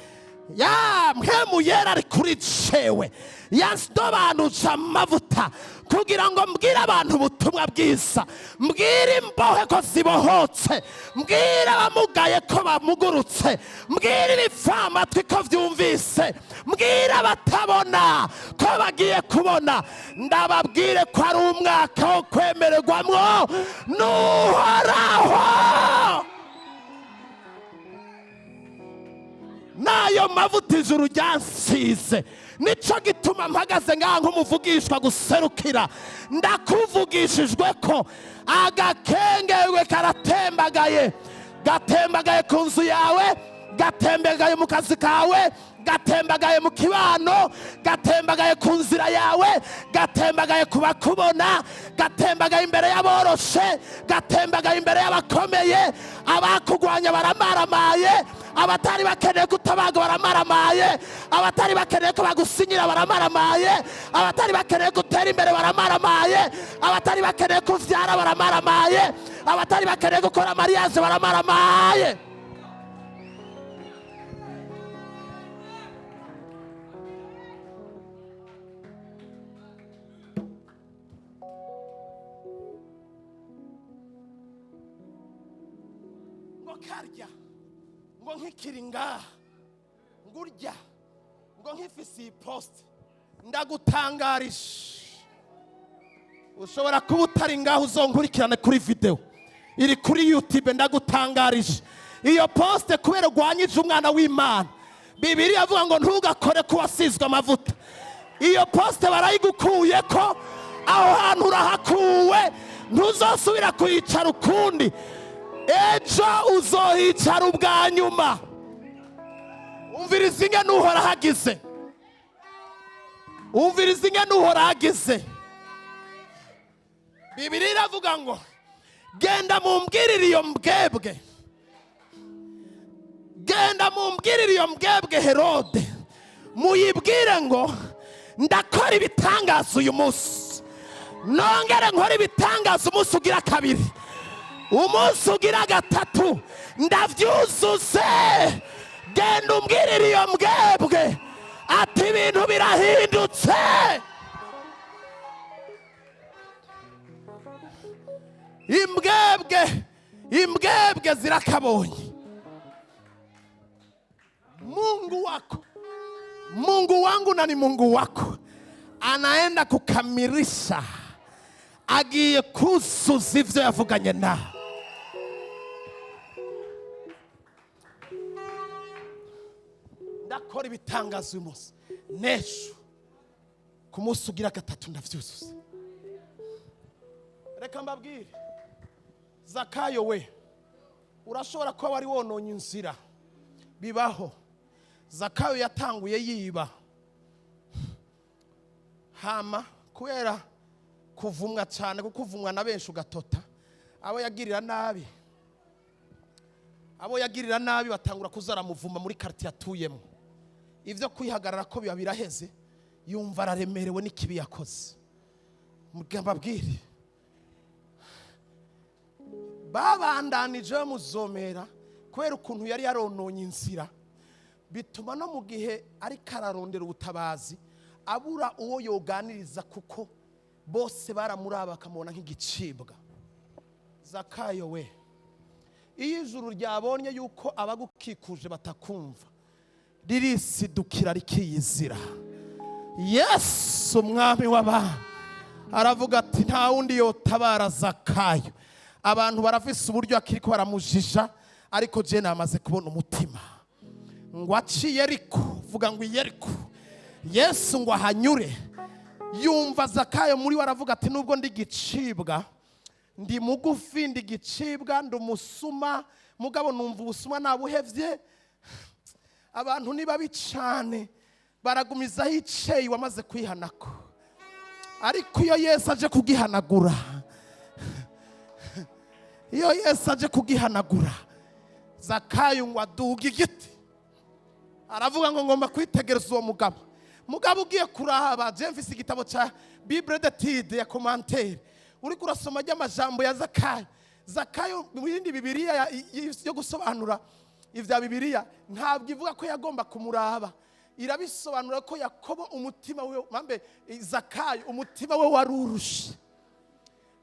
Ya Mpwemu Yera ari kuri jewe, yansobanutse amavuta kugira ngo mbwire abantu ubutumwa bwiza, mbwire imbohe ko zibohotse, mbwire abamugaye ko bamugurutse, mbwire ibipfamatwi ko byumvise, mbwire abatabona ko bagiye kubona. Ndababwire ko ari umwaka wo kwemererwamwo n'Uhoraho. N'ayo mavuta ijuru ryansize, nicyo gituma mpagaze ngaha nk'umuvugishwa guserukira. Ndakuvugishijwe ko agakengerwe karatembagaye, gatembagaye ku nzu yawe, gatembagaye mu kazi kawe, gatembagaye mu kibano, gatembagaye ku nzira yawe, gatembagaye ku bakubona, gatembagaye imbere y'aboroshe, gatembagaye imbere y'abakomeye. Abakugwanya baramaramaye, abatari bakeneye gutabaga baramaramaye, abatari bakeneye ko bagusinyira baramaramaye, abatari bakeneye gutera imbere baramaramaye, abatari bakeneye kuvyara baramaramaye, abatari bakeneye gukora mariage baramaramaye. Ngo karya ngo nkikiri ngaha, ngo urya ngo nkifise iyi poste. Ndagutangarije, ushobora kuba utari ngaho, uzonkurikirane kuri video iri kuri YouTube. Ndagutangarije, iyo poste kubera urwanyije umwana w'Imana, Bibiliya avuga ngo ntugakore ko wasizwe amavuta. Iyo poste barayigukuye, ko aho hantu urahakuwe, ntuzosubira kuyicara ukundi. Ejo uzohicara ubwa nyuma. Umviriza ingene Uhoraho agize, umviriza ingene Uhoraho agize. Bibiliya iravuga ngo genda mumbwirire iyo mbwebwe, genda mumbwirire iyo mbwebwe Herode, muyibwire ngo ndakora ibitangaza uyu munsi, nongere nkore ibitangaza umunsi ugira kabiri, umunsi ugira gatatu ndavyuzuze. Genda umbwirire iyo mbwebwe ati ibintu birahindutse. Imbwebwe, imbwebwe zirakabonye. Mungu wako, Mungu wangu na ni Mungu wako, anaenda kukamilisha, agiye kuzuza ivyo yavuganye nawe. Ndakora ibitangazo uyu munsi, n'ejo ku munsi ugira gatatu ndavyuzuza. Reka mbabwire, Zakayo we, urashobora kuba wari wononye inzira, bibaho. Zakayo yatanguye yiba, hama kubera kuvumwa cyane, kuko uvumwa na benshi ugatota abo yagirira nabi. Abo yagirira nabi batangura kuzaramuvuma muri quartier atuyemo. Ivyo kwihagarara ko biba biraheze, yumva araremerewe n'ikibi yakoze. Mbabwire, babandanije bamuzomera kubera ukuntu yari yarononye inzira, bituma no mu gihe ariko ararondera ubutabazi abura uwo yoganiriza, kuko bose baramuraba bakamubona nk'igicibwa. Zakayo we, iyo ijuru ryabonye yuko abagukikuje batakumva, ririsidukira rikiyizira. Yesu umwami w'abami aravuga ati nta wundi yotabara Zakayo. Abantu barafise uburyo akiriko baramujija, ariko je namaze kubona umutima. Ngo aciye Yeriko, vuga ngo Yeriko, Yesu ngo ahanyure, yumva Zakayo muri we aravuga ati nubwo ndi gicibwa, ndi mugufi, ndi gicibwa, ndi umusuma, mugabo numva ubusuma nabuhevye. Abantu ni babi cane, baragumizaho iceyi wamaze kwihanako, ariko iyo Yesu aje kugihanagura, iyo Yesu aje kugihanagura, Zakayo ngo aduga igiti, aravuga ngo ngomba kwitegereza uwo mugabo. Mugabo ugiye kuraba, je mfise igitabo ca Bible d'étude ya commentaire, uriko urasoma ry'amajambo ya Zakayo. Zakayo mu yindi Bibiliya yo gusobanura ivya Bibiliya ntabwo ivuga ko yagomba kumuraba, irabisobanura ko Yakobo umutima we, mambe Zakayo umutima we warurushe,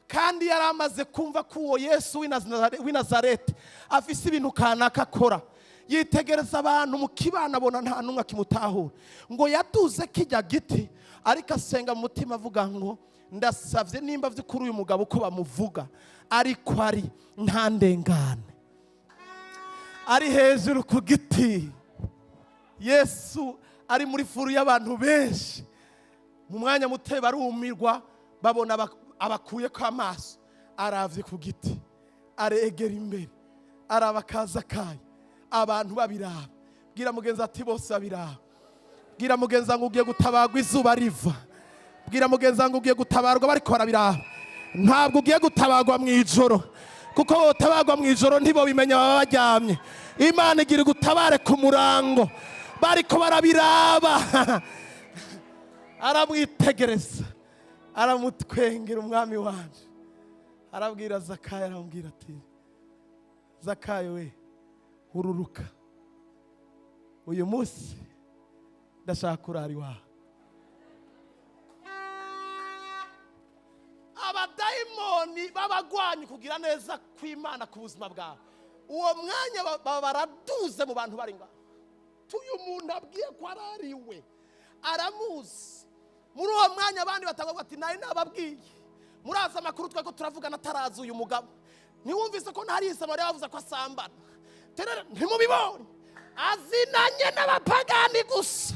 kandi yari amaze kumva ko uwo Yesu w'i Nazareti afise ibintu kanaka akora. Yitegereza abantu mu kibano, abona nta n'umwe akimutahura. Ngo yaduze kijya giti, ariko asenga mu mutima avuga ngo ndasavye nimba vy'ukuri uyu mugabo uko bamuvuga ariko ari nta ndengane. Ari hejuru ku giti, Yesu ari muri foule y'abantu benshi, mu mwanya muto barumirwa, babona abakuye ko amaso, aravye ku giti, aregera imbere, araba akaza kayo, abantu babiraba. Bwira mugenzi ati bose babiraba. Bwira mugenzi ngo ugiye gutabarwa izuba riva. Bwira mugenzi ngo ugiye gutabarwa bariko barabiraba. Ntabwo ugiye gutabarwa mu ijoro, kuko wotabarwa mu ijoro ntibobimenya, baba baryamye. Imana igira gutabare ku murango bariko barabiraba. Aramwitegereza, aramutwengera. Umwami wanje arabwira Zakayo, aramubwira ati Zakayo we, ururuka, uyu munsi ndashaka kurara iwawe. Abadayimoni b'abagwanyi kugira neza kw'Imana ku buzima bwawe, uwo mwanya baba baraduze mu bantu bari ngaho. Tuyu muntu abwiye ko arariwe aramuzi. Muri uwo mwanya abandi batangwa ati nari nababwiye, murazi amakuru twe ko turavugana atarazi uyu mugabo, ntiwumvise ko ntari Samariya bavuze ko asambana, ntimubibonye, azinanye n'abapagani gusa.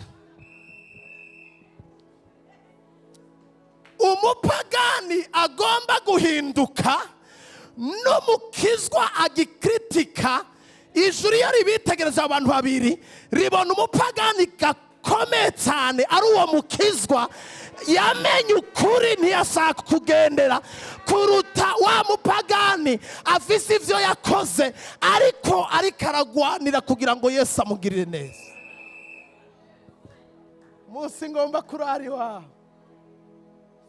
Umupagani agomba guhinduka n'umukizwa agikritika. Ijuru iyo ribitegereza abantu babiri, ribona umupagani gakomeye cyane ari uwo mukizwa yamenye ukuri ntiyashaka kugendera, kuruta wa mupagani afise ivyo yakoze ariko aragwanira kugira ngo Yesu amugirire neza. Munsi ngomba kurara iwawe.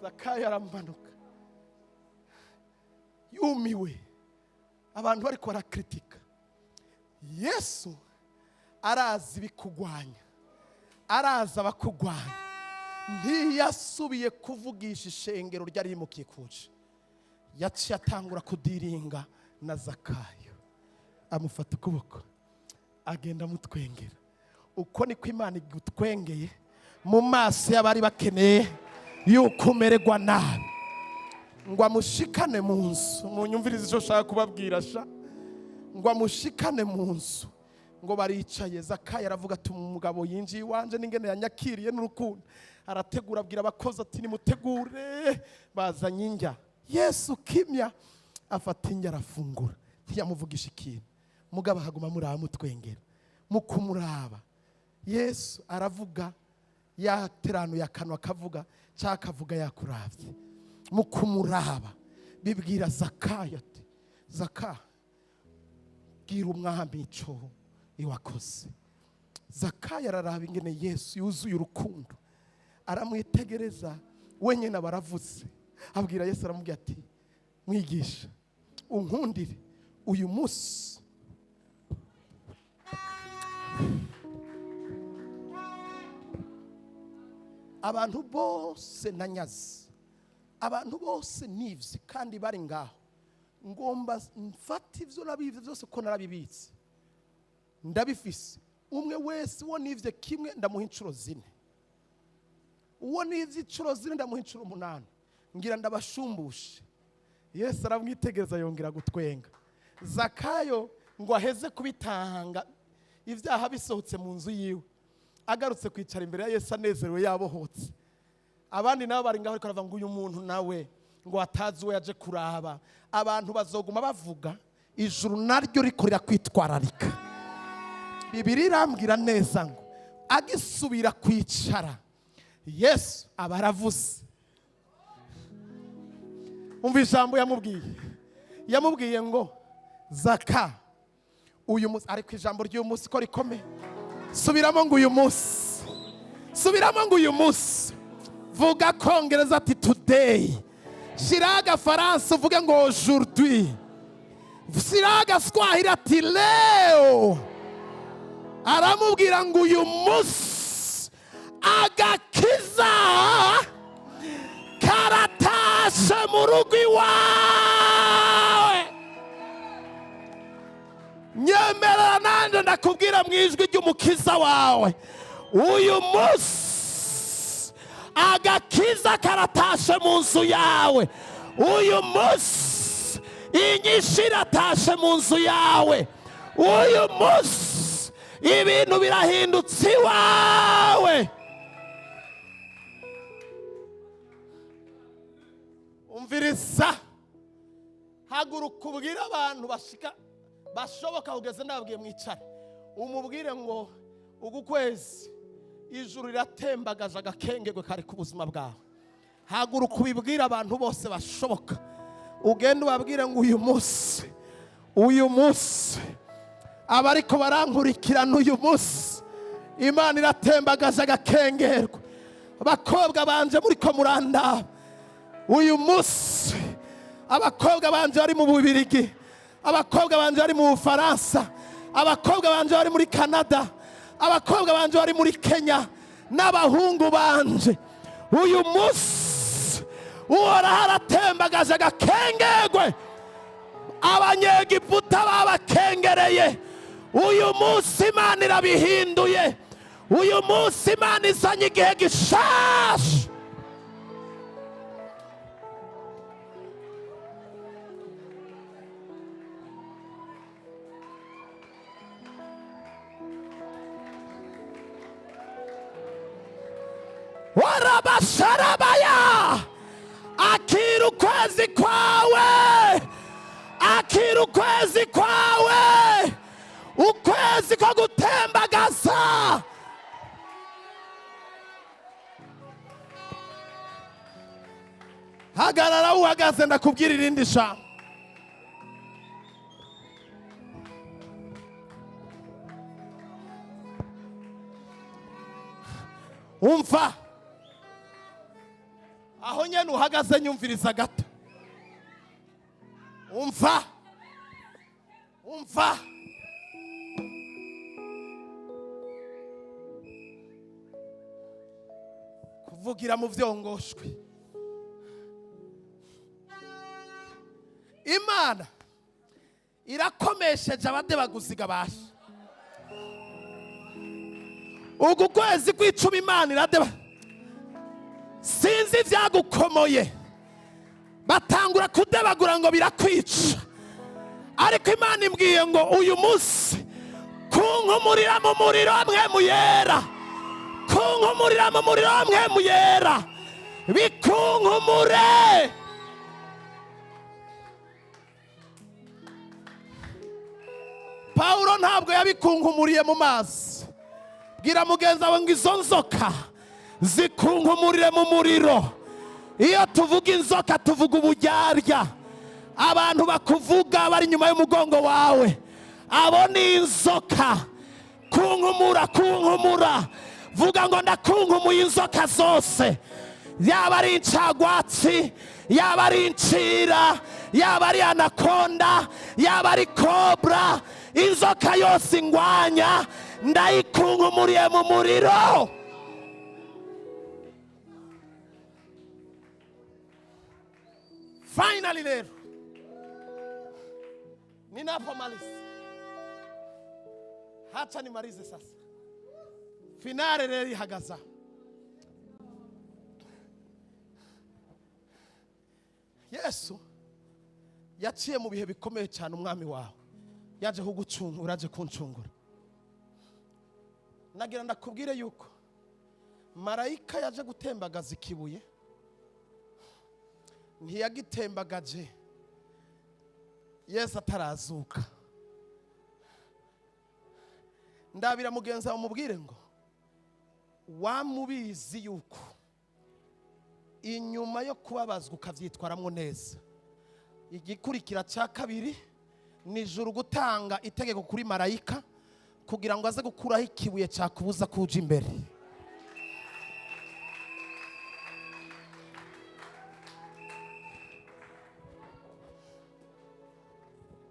Zakayo aramanuka yumiwe, abantu bariko barakritika. Yesu arazi ibikugwanya, araza abakugwanya. Ntiyasubiye kuvugisha ishengero ryari rimukikuje, yaciye atangura kudiringa na Zakayo, amufata ukuboko agenda amutwengera. Uko niko Imana igutwengeye mu maso y'abari bakeneye yuko umererwa nabi, ngo amushikane mu nzu. Munyumvirize icyo nshaka kubabwira sha. Ngo amushikane mu nzu, ngo baricaye. Zakayo aravuga ati umugabo yinjiye iwanje n'ingene yanyakiriye n'urukundo. Arategura, abwira abakozi ati nimutegure, bazanye indya. Yesu kimya afata indya arafungura, ntiyamuvugisha ikintu. Mugabo ahaguma muraba mutwengera. Mu kumuraba Yesu aravuga, yateranuye akanwa akavuga, cyangwa akavuga yakuravye. Mu kumuraba bibwira Zakayo ati Zaka, Bwira Umwami ico iwakoze. Zakayo araraba ingene Yesu yuzuye urukundo, aramwitegereza wenyine, aba aravuze, abwira Yesu, aramubwira ati: "Mwigisha, unkundire, uyu munsi abantu bose nanyaze, abantu bose nivye kandi bari ngaho, ngomba mfate ivyo nabivye byose, ko narabibitse, ndabifise. Umwe wese uwo nivye kimwe ndamuha inshuro 4, uwo nivye inshuro 4 ndamuha inshuro 8, ngira ndabashumbushe." Yesu aramwitegereza, yongera gutwenga. Zakayo ngo aheze kubitanga, ibyaha bisohotse mu nzu yiwe, agarutse kwicara imbere ya Yesu anezerewe, yabohotse. Abandi nabo bari ngaho, ariko baravuga ngo: "Uyu muntu nawe ngo atazi uwo yaje kuraba." Abantu bazoguma bavuga, ijuru naryo rikorera kwitwararika. Bibiri irambwira neza ngo agisubira kwicara, Yesu aba aravuze. Umva ijambo yamubwiye. Yamubwiye ngo: "Zaka, uyu munsi." Ariko ijambo ry'uyu munsi ko rikomeye! Subiramo ngo: "Uyu munsi." Subiramo ngo: "Uyu munsi." Vuga kongereza ati: "Today." Shyiraho agafaransa uvuge ngo: "Aujourd'hui." Shyiraho agaswahili ati: "Leo." Aramubwira ngo: "Uyu munsi agakiza karatashe mu rugo iwawe." Nyemerera nanjye ndakubwira mu ijwi ry'Umukiza wawe: uyu munsi agakiza karatashe mu nzu yawe. Uyu munsi inyishu iratashe mu nzu yawe. Uyu munsi ibintu birahindutse iwawe. Umviriza, haguruka ubwire abantu bashika bashoboka. Ugeze ndababwiye mwicare, umubwire ngo ugu kwezi ijuru riratembagaza agakengegwe kari ku buzima bwawe. Haguruka ubibwire abantu bose bashoboka, ugende ubabwire ngo: "Uyu munsi, uyu munsi, abariko barankurikirana, uyu munsi Imana iratembagaza agakengerwa. Abakobwa banje muriko murandaba, uyu munsi, abakobwa banje bari mu Bubirigi, abakobwa banje bari mu Bufaransa, abakobwa banje bari muri Canada, abakobwa banje bari muri Kenya, n'abahungu banje, uyu munsi Uhoraho aratembagaje agakengerwe Abanyegiputa babakengereye. Uyu munsi Imana irabihinduye. Uyu munsi Imana izanye igihe gishasha." Warabasharabaya, akira ukwezi kwawe, akira ukwezi kwawe, ukwezi ko gutembagaza. Hagarara aho uhagaze, ndakubwira irindi jambo. Umva, aho nyene uhagaze, nyumviriza gato. Umva, umva, kuvugira mu vyongoshwe. Imana irakomesheje abadebaguziga basha. Uku kwezi kw'icumi Imana iradeba. Sinzi ibyagukomoye, batangura kudebagura ngo birakwica, ariko Imana imbwiye ngo uyu munsi kunkumurira mu muriro mwe muyera, kunkumurira mu muriro mwe muyera, bikunkumure. Pawulo ntabwo yabikunkumuriye mu mazi. Bwira mugenzi wawe ngo: "Izo nzoka zikunkumurire mu muriro." Iyo tuvuga inzoka tuvuga uburyarya, abantu bakuvuga bari inyuma y'umugongo wawe. Abo ni inzoka. Kunkumura, kunkumura, vuga ngo ndakunkumuye inzoka zose, yaba ari incagwatsi, yaba ari incira, yaba ari anaconda, yaba ari cobra, inzoka yose ingwanya ndayikunkumuriye mu muriro. Finally rero, ninapomaliza, hacha nimalize sasa. Finale rero ihagaze aho. Yesu yaciye mu bihe bikomeye cyane. Umwami wawe yaje kugucungura, aje kuncungura. Nagira ndakubwire yuko marayika yaje gutembagaza ikibuye, ntiyagitembagaje Yesu atarazuka. Ndabira mugenzi wawe, mubwire ngo wamubizi yuko inyuma yo kubabazwa ukabyitwaramo neza, igikurikira cya kabiri ni ijuru gutanga itegeko kuri marayika kugira ngo aze gukuraho ikibuye cyakubuza kuja imbere.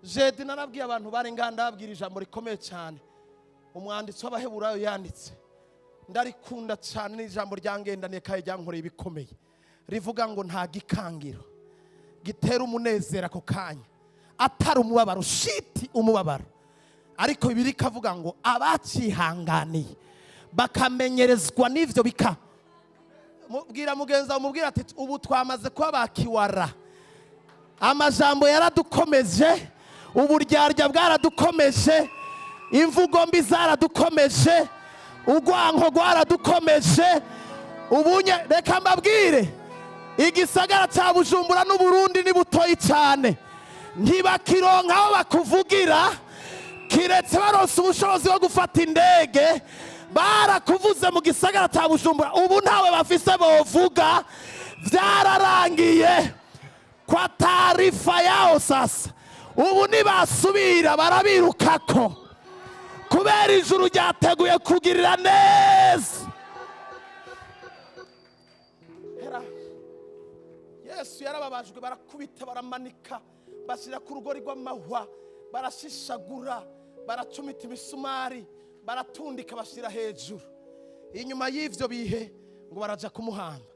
Jeudi narabwiye abantu bari ngaha, ndababwira ijambo rikomeye cyane umwanditsi w'Abaheburayo yanditse. Ndarikunda cyane, ni ijambo ryangendaniye kandi ryankoreye ibikomeye. Rivuga ngo nta gikangiro gitera umunezero ako kanya atari umubabaro, shiti umubabaro. Ariko Bibiliya ikavuga ngo abacihanganiye bakamenyerezwa n'ivyo bika. Mubwira mugenzi wawe, mubwira ati ubu twamaze kuba bakiwara, amajambo yaradukomeje, uburyarya bwaradukomeje, imvugo mbi zaradukomeje, urwanko rwaradukomeje. Ubunye reka mbabwire, igisagara cya Bujumbura n'Uburundi ni butoyi cyane, ntibakironka aho bakuvugira kiretse baronse ubushobozi bwo gufata indege. Barakuvuze mu gisagara cya Bujumbura, ubu ntawe bafise bovuga, byararangiye. Kwa taarifa yao sasa, ubu nibasubira barabirukako kubera ijuru ryateguye kugirira neza. Hera. Yesu yarababajwe, barakubita, baramanika, bashyira ku rugori rw'amahwa, barashishagura, baracumita imisumari, baratundika, bashyira hejuru. Inyuma y'ivyo bihe ngo baraja kumuhamba,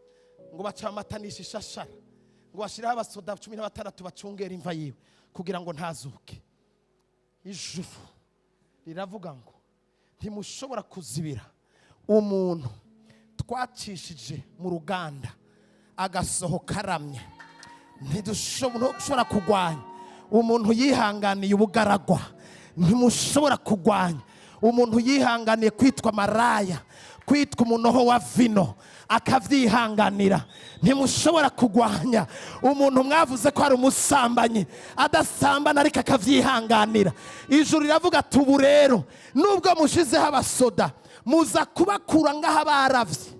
ngo bacamatanisha ishashara, ngo bashyiraho abasoda 16 bacungera imva yiwe kugira ngo ntazuke. Ijuru riravuga ngo ntimushobora kuzibira umuntu twacishije mu ruganda agasohoka aramye. Ntidushobora kurwanya umuntu yihanganiye ubugaragwa. Ntimushobora kurwanya umuntu yihanganiye kwitwa maraya, kwitwa umunoho wa vino, akavyihanganira. Ntimushobora kurwanya umuntu mwavuze ko ari umusambanyi, adasambana ariko akavyihanganira. Ijuru riravuga ati ubu rero nubwo mushizeho abasoda, muza kubakura ngaha baravye.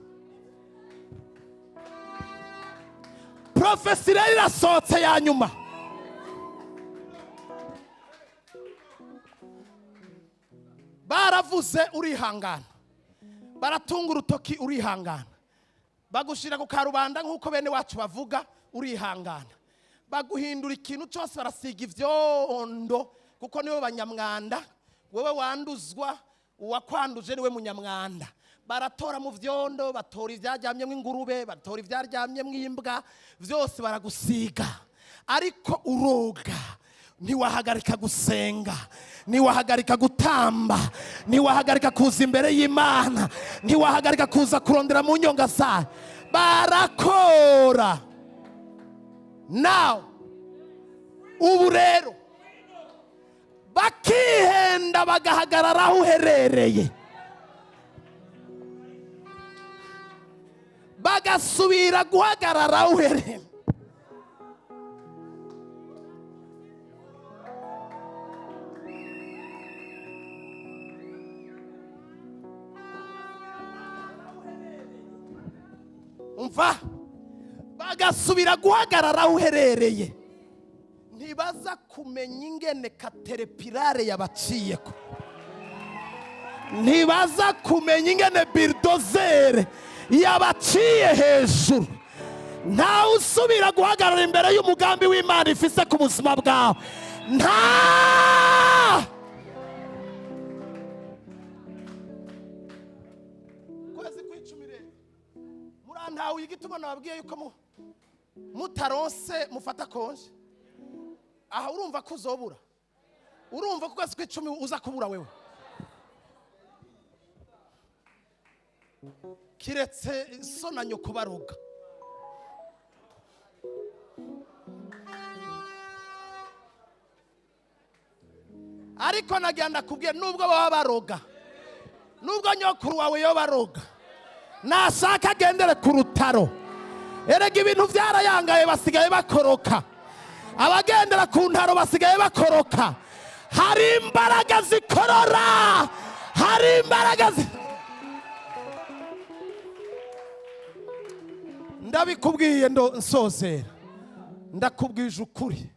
Prophétie rero irasohotse ya nyuma. Baravuze urihangana, baratunga urutoki urihangana, bagushyira ku karubanda nk'uko bene wacu bavuga urihangana, baguhindura ikintu cyose, barasiga ibyondo kuko niwe banyamwanda. Wowe wanduzwa, uwakwanduje niwe munyamwanda. Baratora mu vyondo, batora ibyaryamyemo ingurube, batora ibyaryamyemo imbwa, byose baragusiga, ariko uroga, ntiwahagarika gusenga, ntiwahagarika gutamba, ntiwahagarika kuza imbere y'Imana, ntiwahagarika kuza kurondera mu nyonga zayo. Barakora nawe. Ubu rero bakihenda bagahagarara aho uherereye, bagasubira guhagarara aho uherereye. Umva, bagasubira guhagarara aho uherereye. Ntibaza kumenya ingene caterpillar yabaciyeko, ntibaza kumenya ingene bulldozer yabaciye hejuru. Ntawe usubira guhagarara imbere y'umugambi w'Imana ifise ku buzima bwawe. Nta kwezi kw'icumi rero murantawe igituma nababwiye yuko mutaronse mufata congé. Aha urumva ko uzobura, urumva ko ukwezi kw'icumi uza kubura wewe, kiretse so na nyoko baroga. Ariko nagira ndakubwiye, nubwo baba baroga, nubwo nyokuru wawe yo baroga, nashaka agendere ku rutaro. Erega ibintu byarayangaye, basigaye bakoroka. Abagendera ku ntaro basigaye bakoroka. Hari imbaraga zikorora, hari imbaraga ndabikubwiye ndo nsozera, ndakubwije ukuri,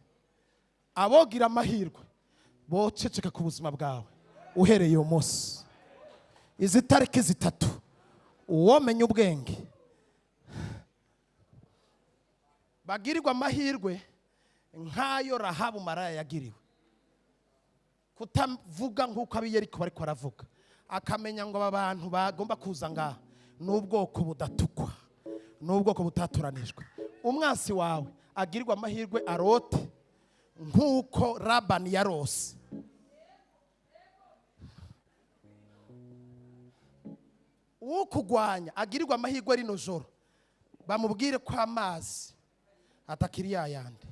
abogira amahirwe boceceka ku buzima bwawe uhereye uyu munsi, izi tariki 3, uwomenya ubwenge bagirirwa amahirwe nk'ayo Rahabu maraya yagiriwe, kutavuga nk'uko ab'Iyeriko bariko baravuga, akamenya ngo aba bantu bagomba kuza ngaha ni ubwoko budatukwa, ni ubwoko butatoranijwe. Umwansi wawe agirirwa amahirwe arote nk'uko Labani yarose. Ukugwanya agirirwa amahirwe rino joro bamubwire ko amazi atakiri yayandi.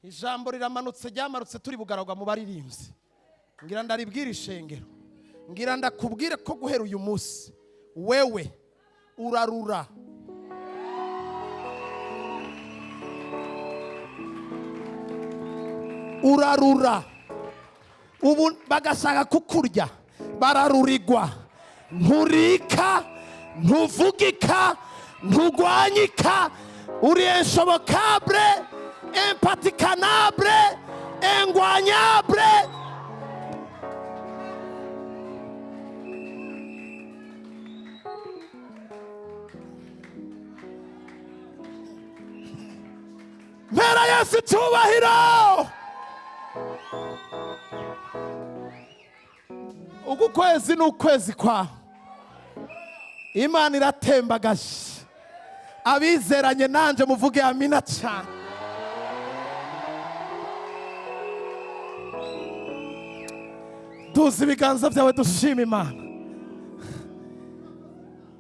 Ijambo riramanutse, ryamarutse turi bugaragwa mu baririmbyi. Ngira ndaribwire ishengero, ngira ndakubwire ko guhera uyu munsi wewe urarura. Urarura. Ubu bagashaka kukurya bararurigwa. Nturika, ntuvugika, ntugwanyika, uri inshobokable, impraticanable, ingwanyable. Mpera Yesu icyubahiro. Uku kwezi ni ukwezi kwa Imana iratembagaje. Abizeranye nanje muvuge amina cyane. Duza ibiganza byawe dushima Imana.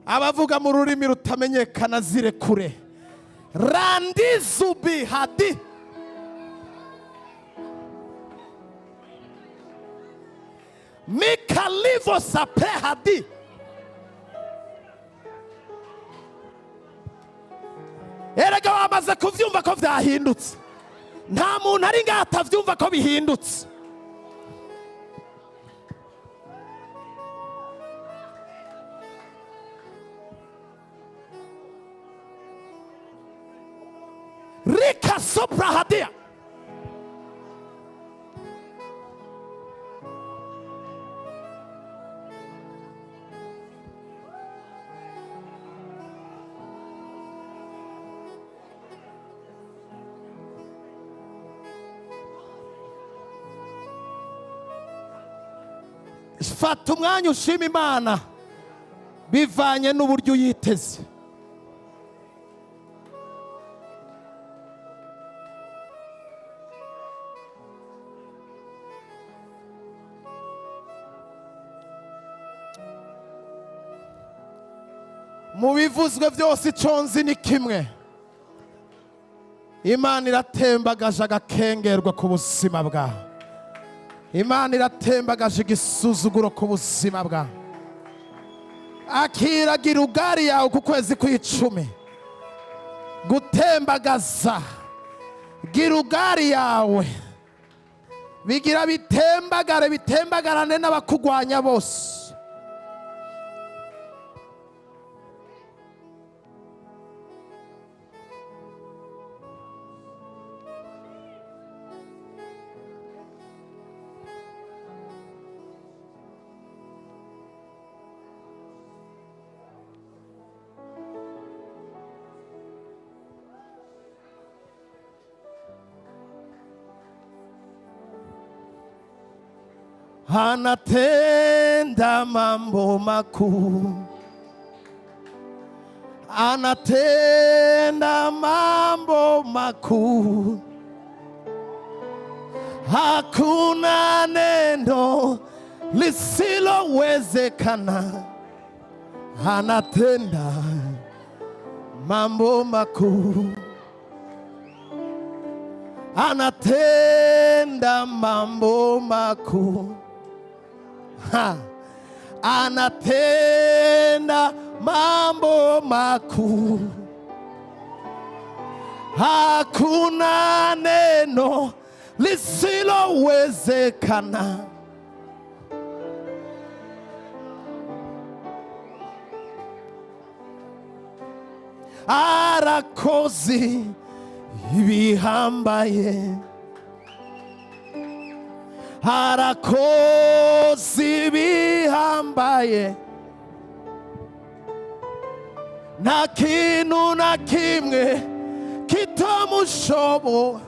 Abavuga mu rurimi rutamenyekana zirekure. Randi zubi hadi. Mikalivo sape hadi. Erega wamaze kuvyumva ko vyahindutse. Nta muntu ari ngaha atavyumva ko bihindutse. Rika sopra hadia. Fata umwanya ushima Imana bivanye n'uburyo uyiteze. Mu bivuzwe byose icyo nzi ni kimwe, Imana iratembagaje agakengerwa ku buzima bwawe. Imana iratembagaje igisuzuguro ku buzima bwawe. Akiragira ugari yawe ku kwezi kw'icumi, gutembagaza gira ugari yawe, bigira bitembagare, bitembagarane n'abakugwanya bose. Anatenda mambo makuu, anatenda mambo makuu. Hakuna neno lisilowezekana, anatenda mambo makuu, anatenda mambo makuu. Ha. Anatenda mambo makuu, hakuna neno lisilowezekana. Arakoze ibihambaye, arakoze ibihambaye, nta kintu na kimwe kitamushobo.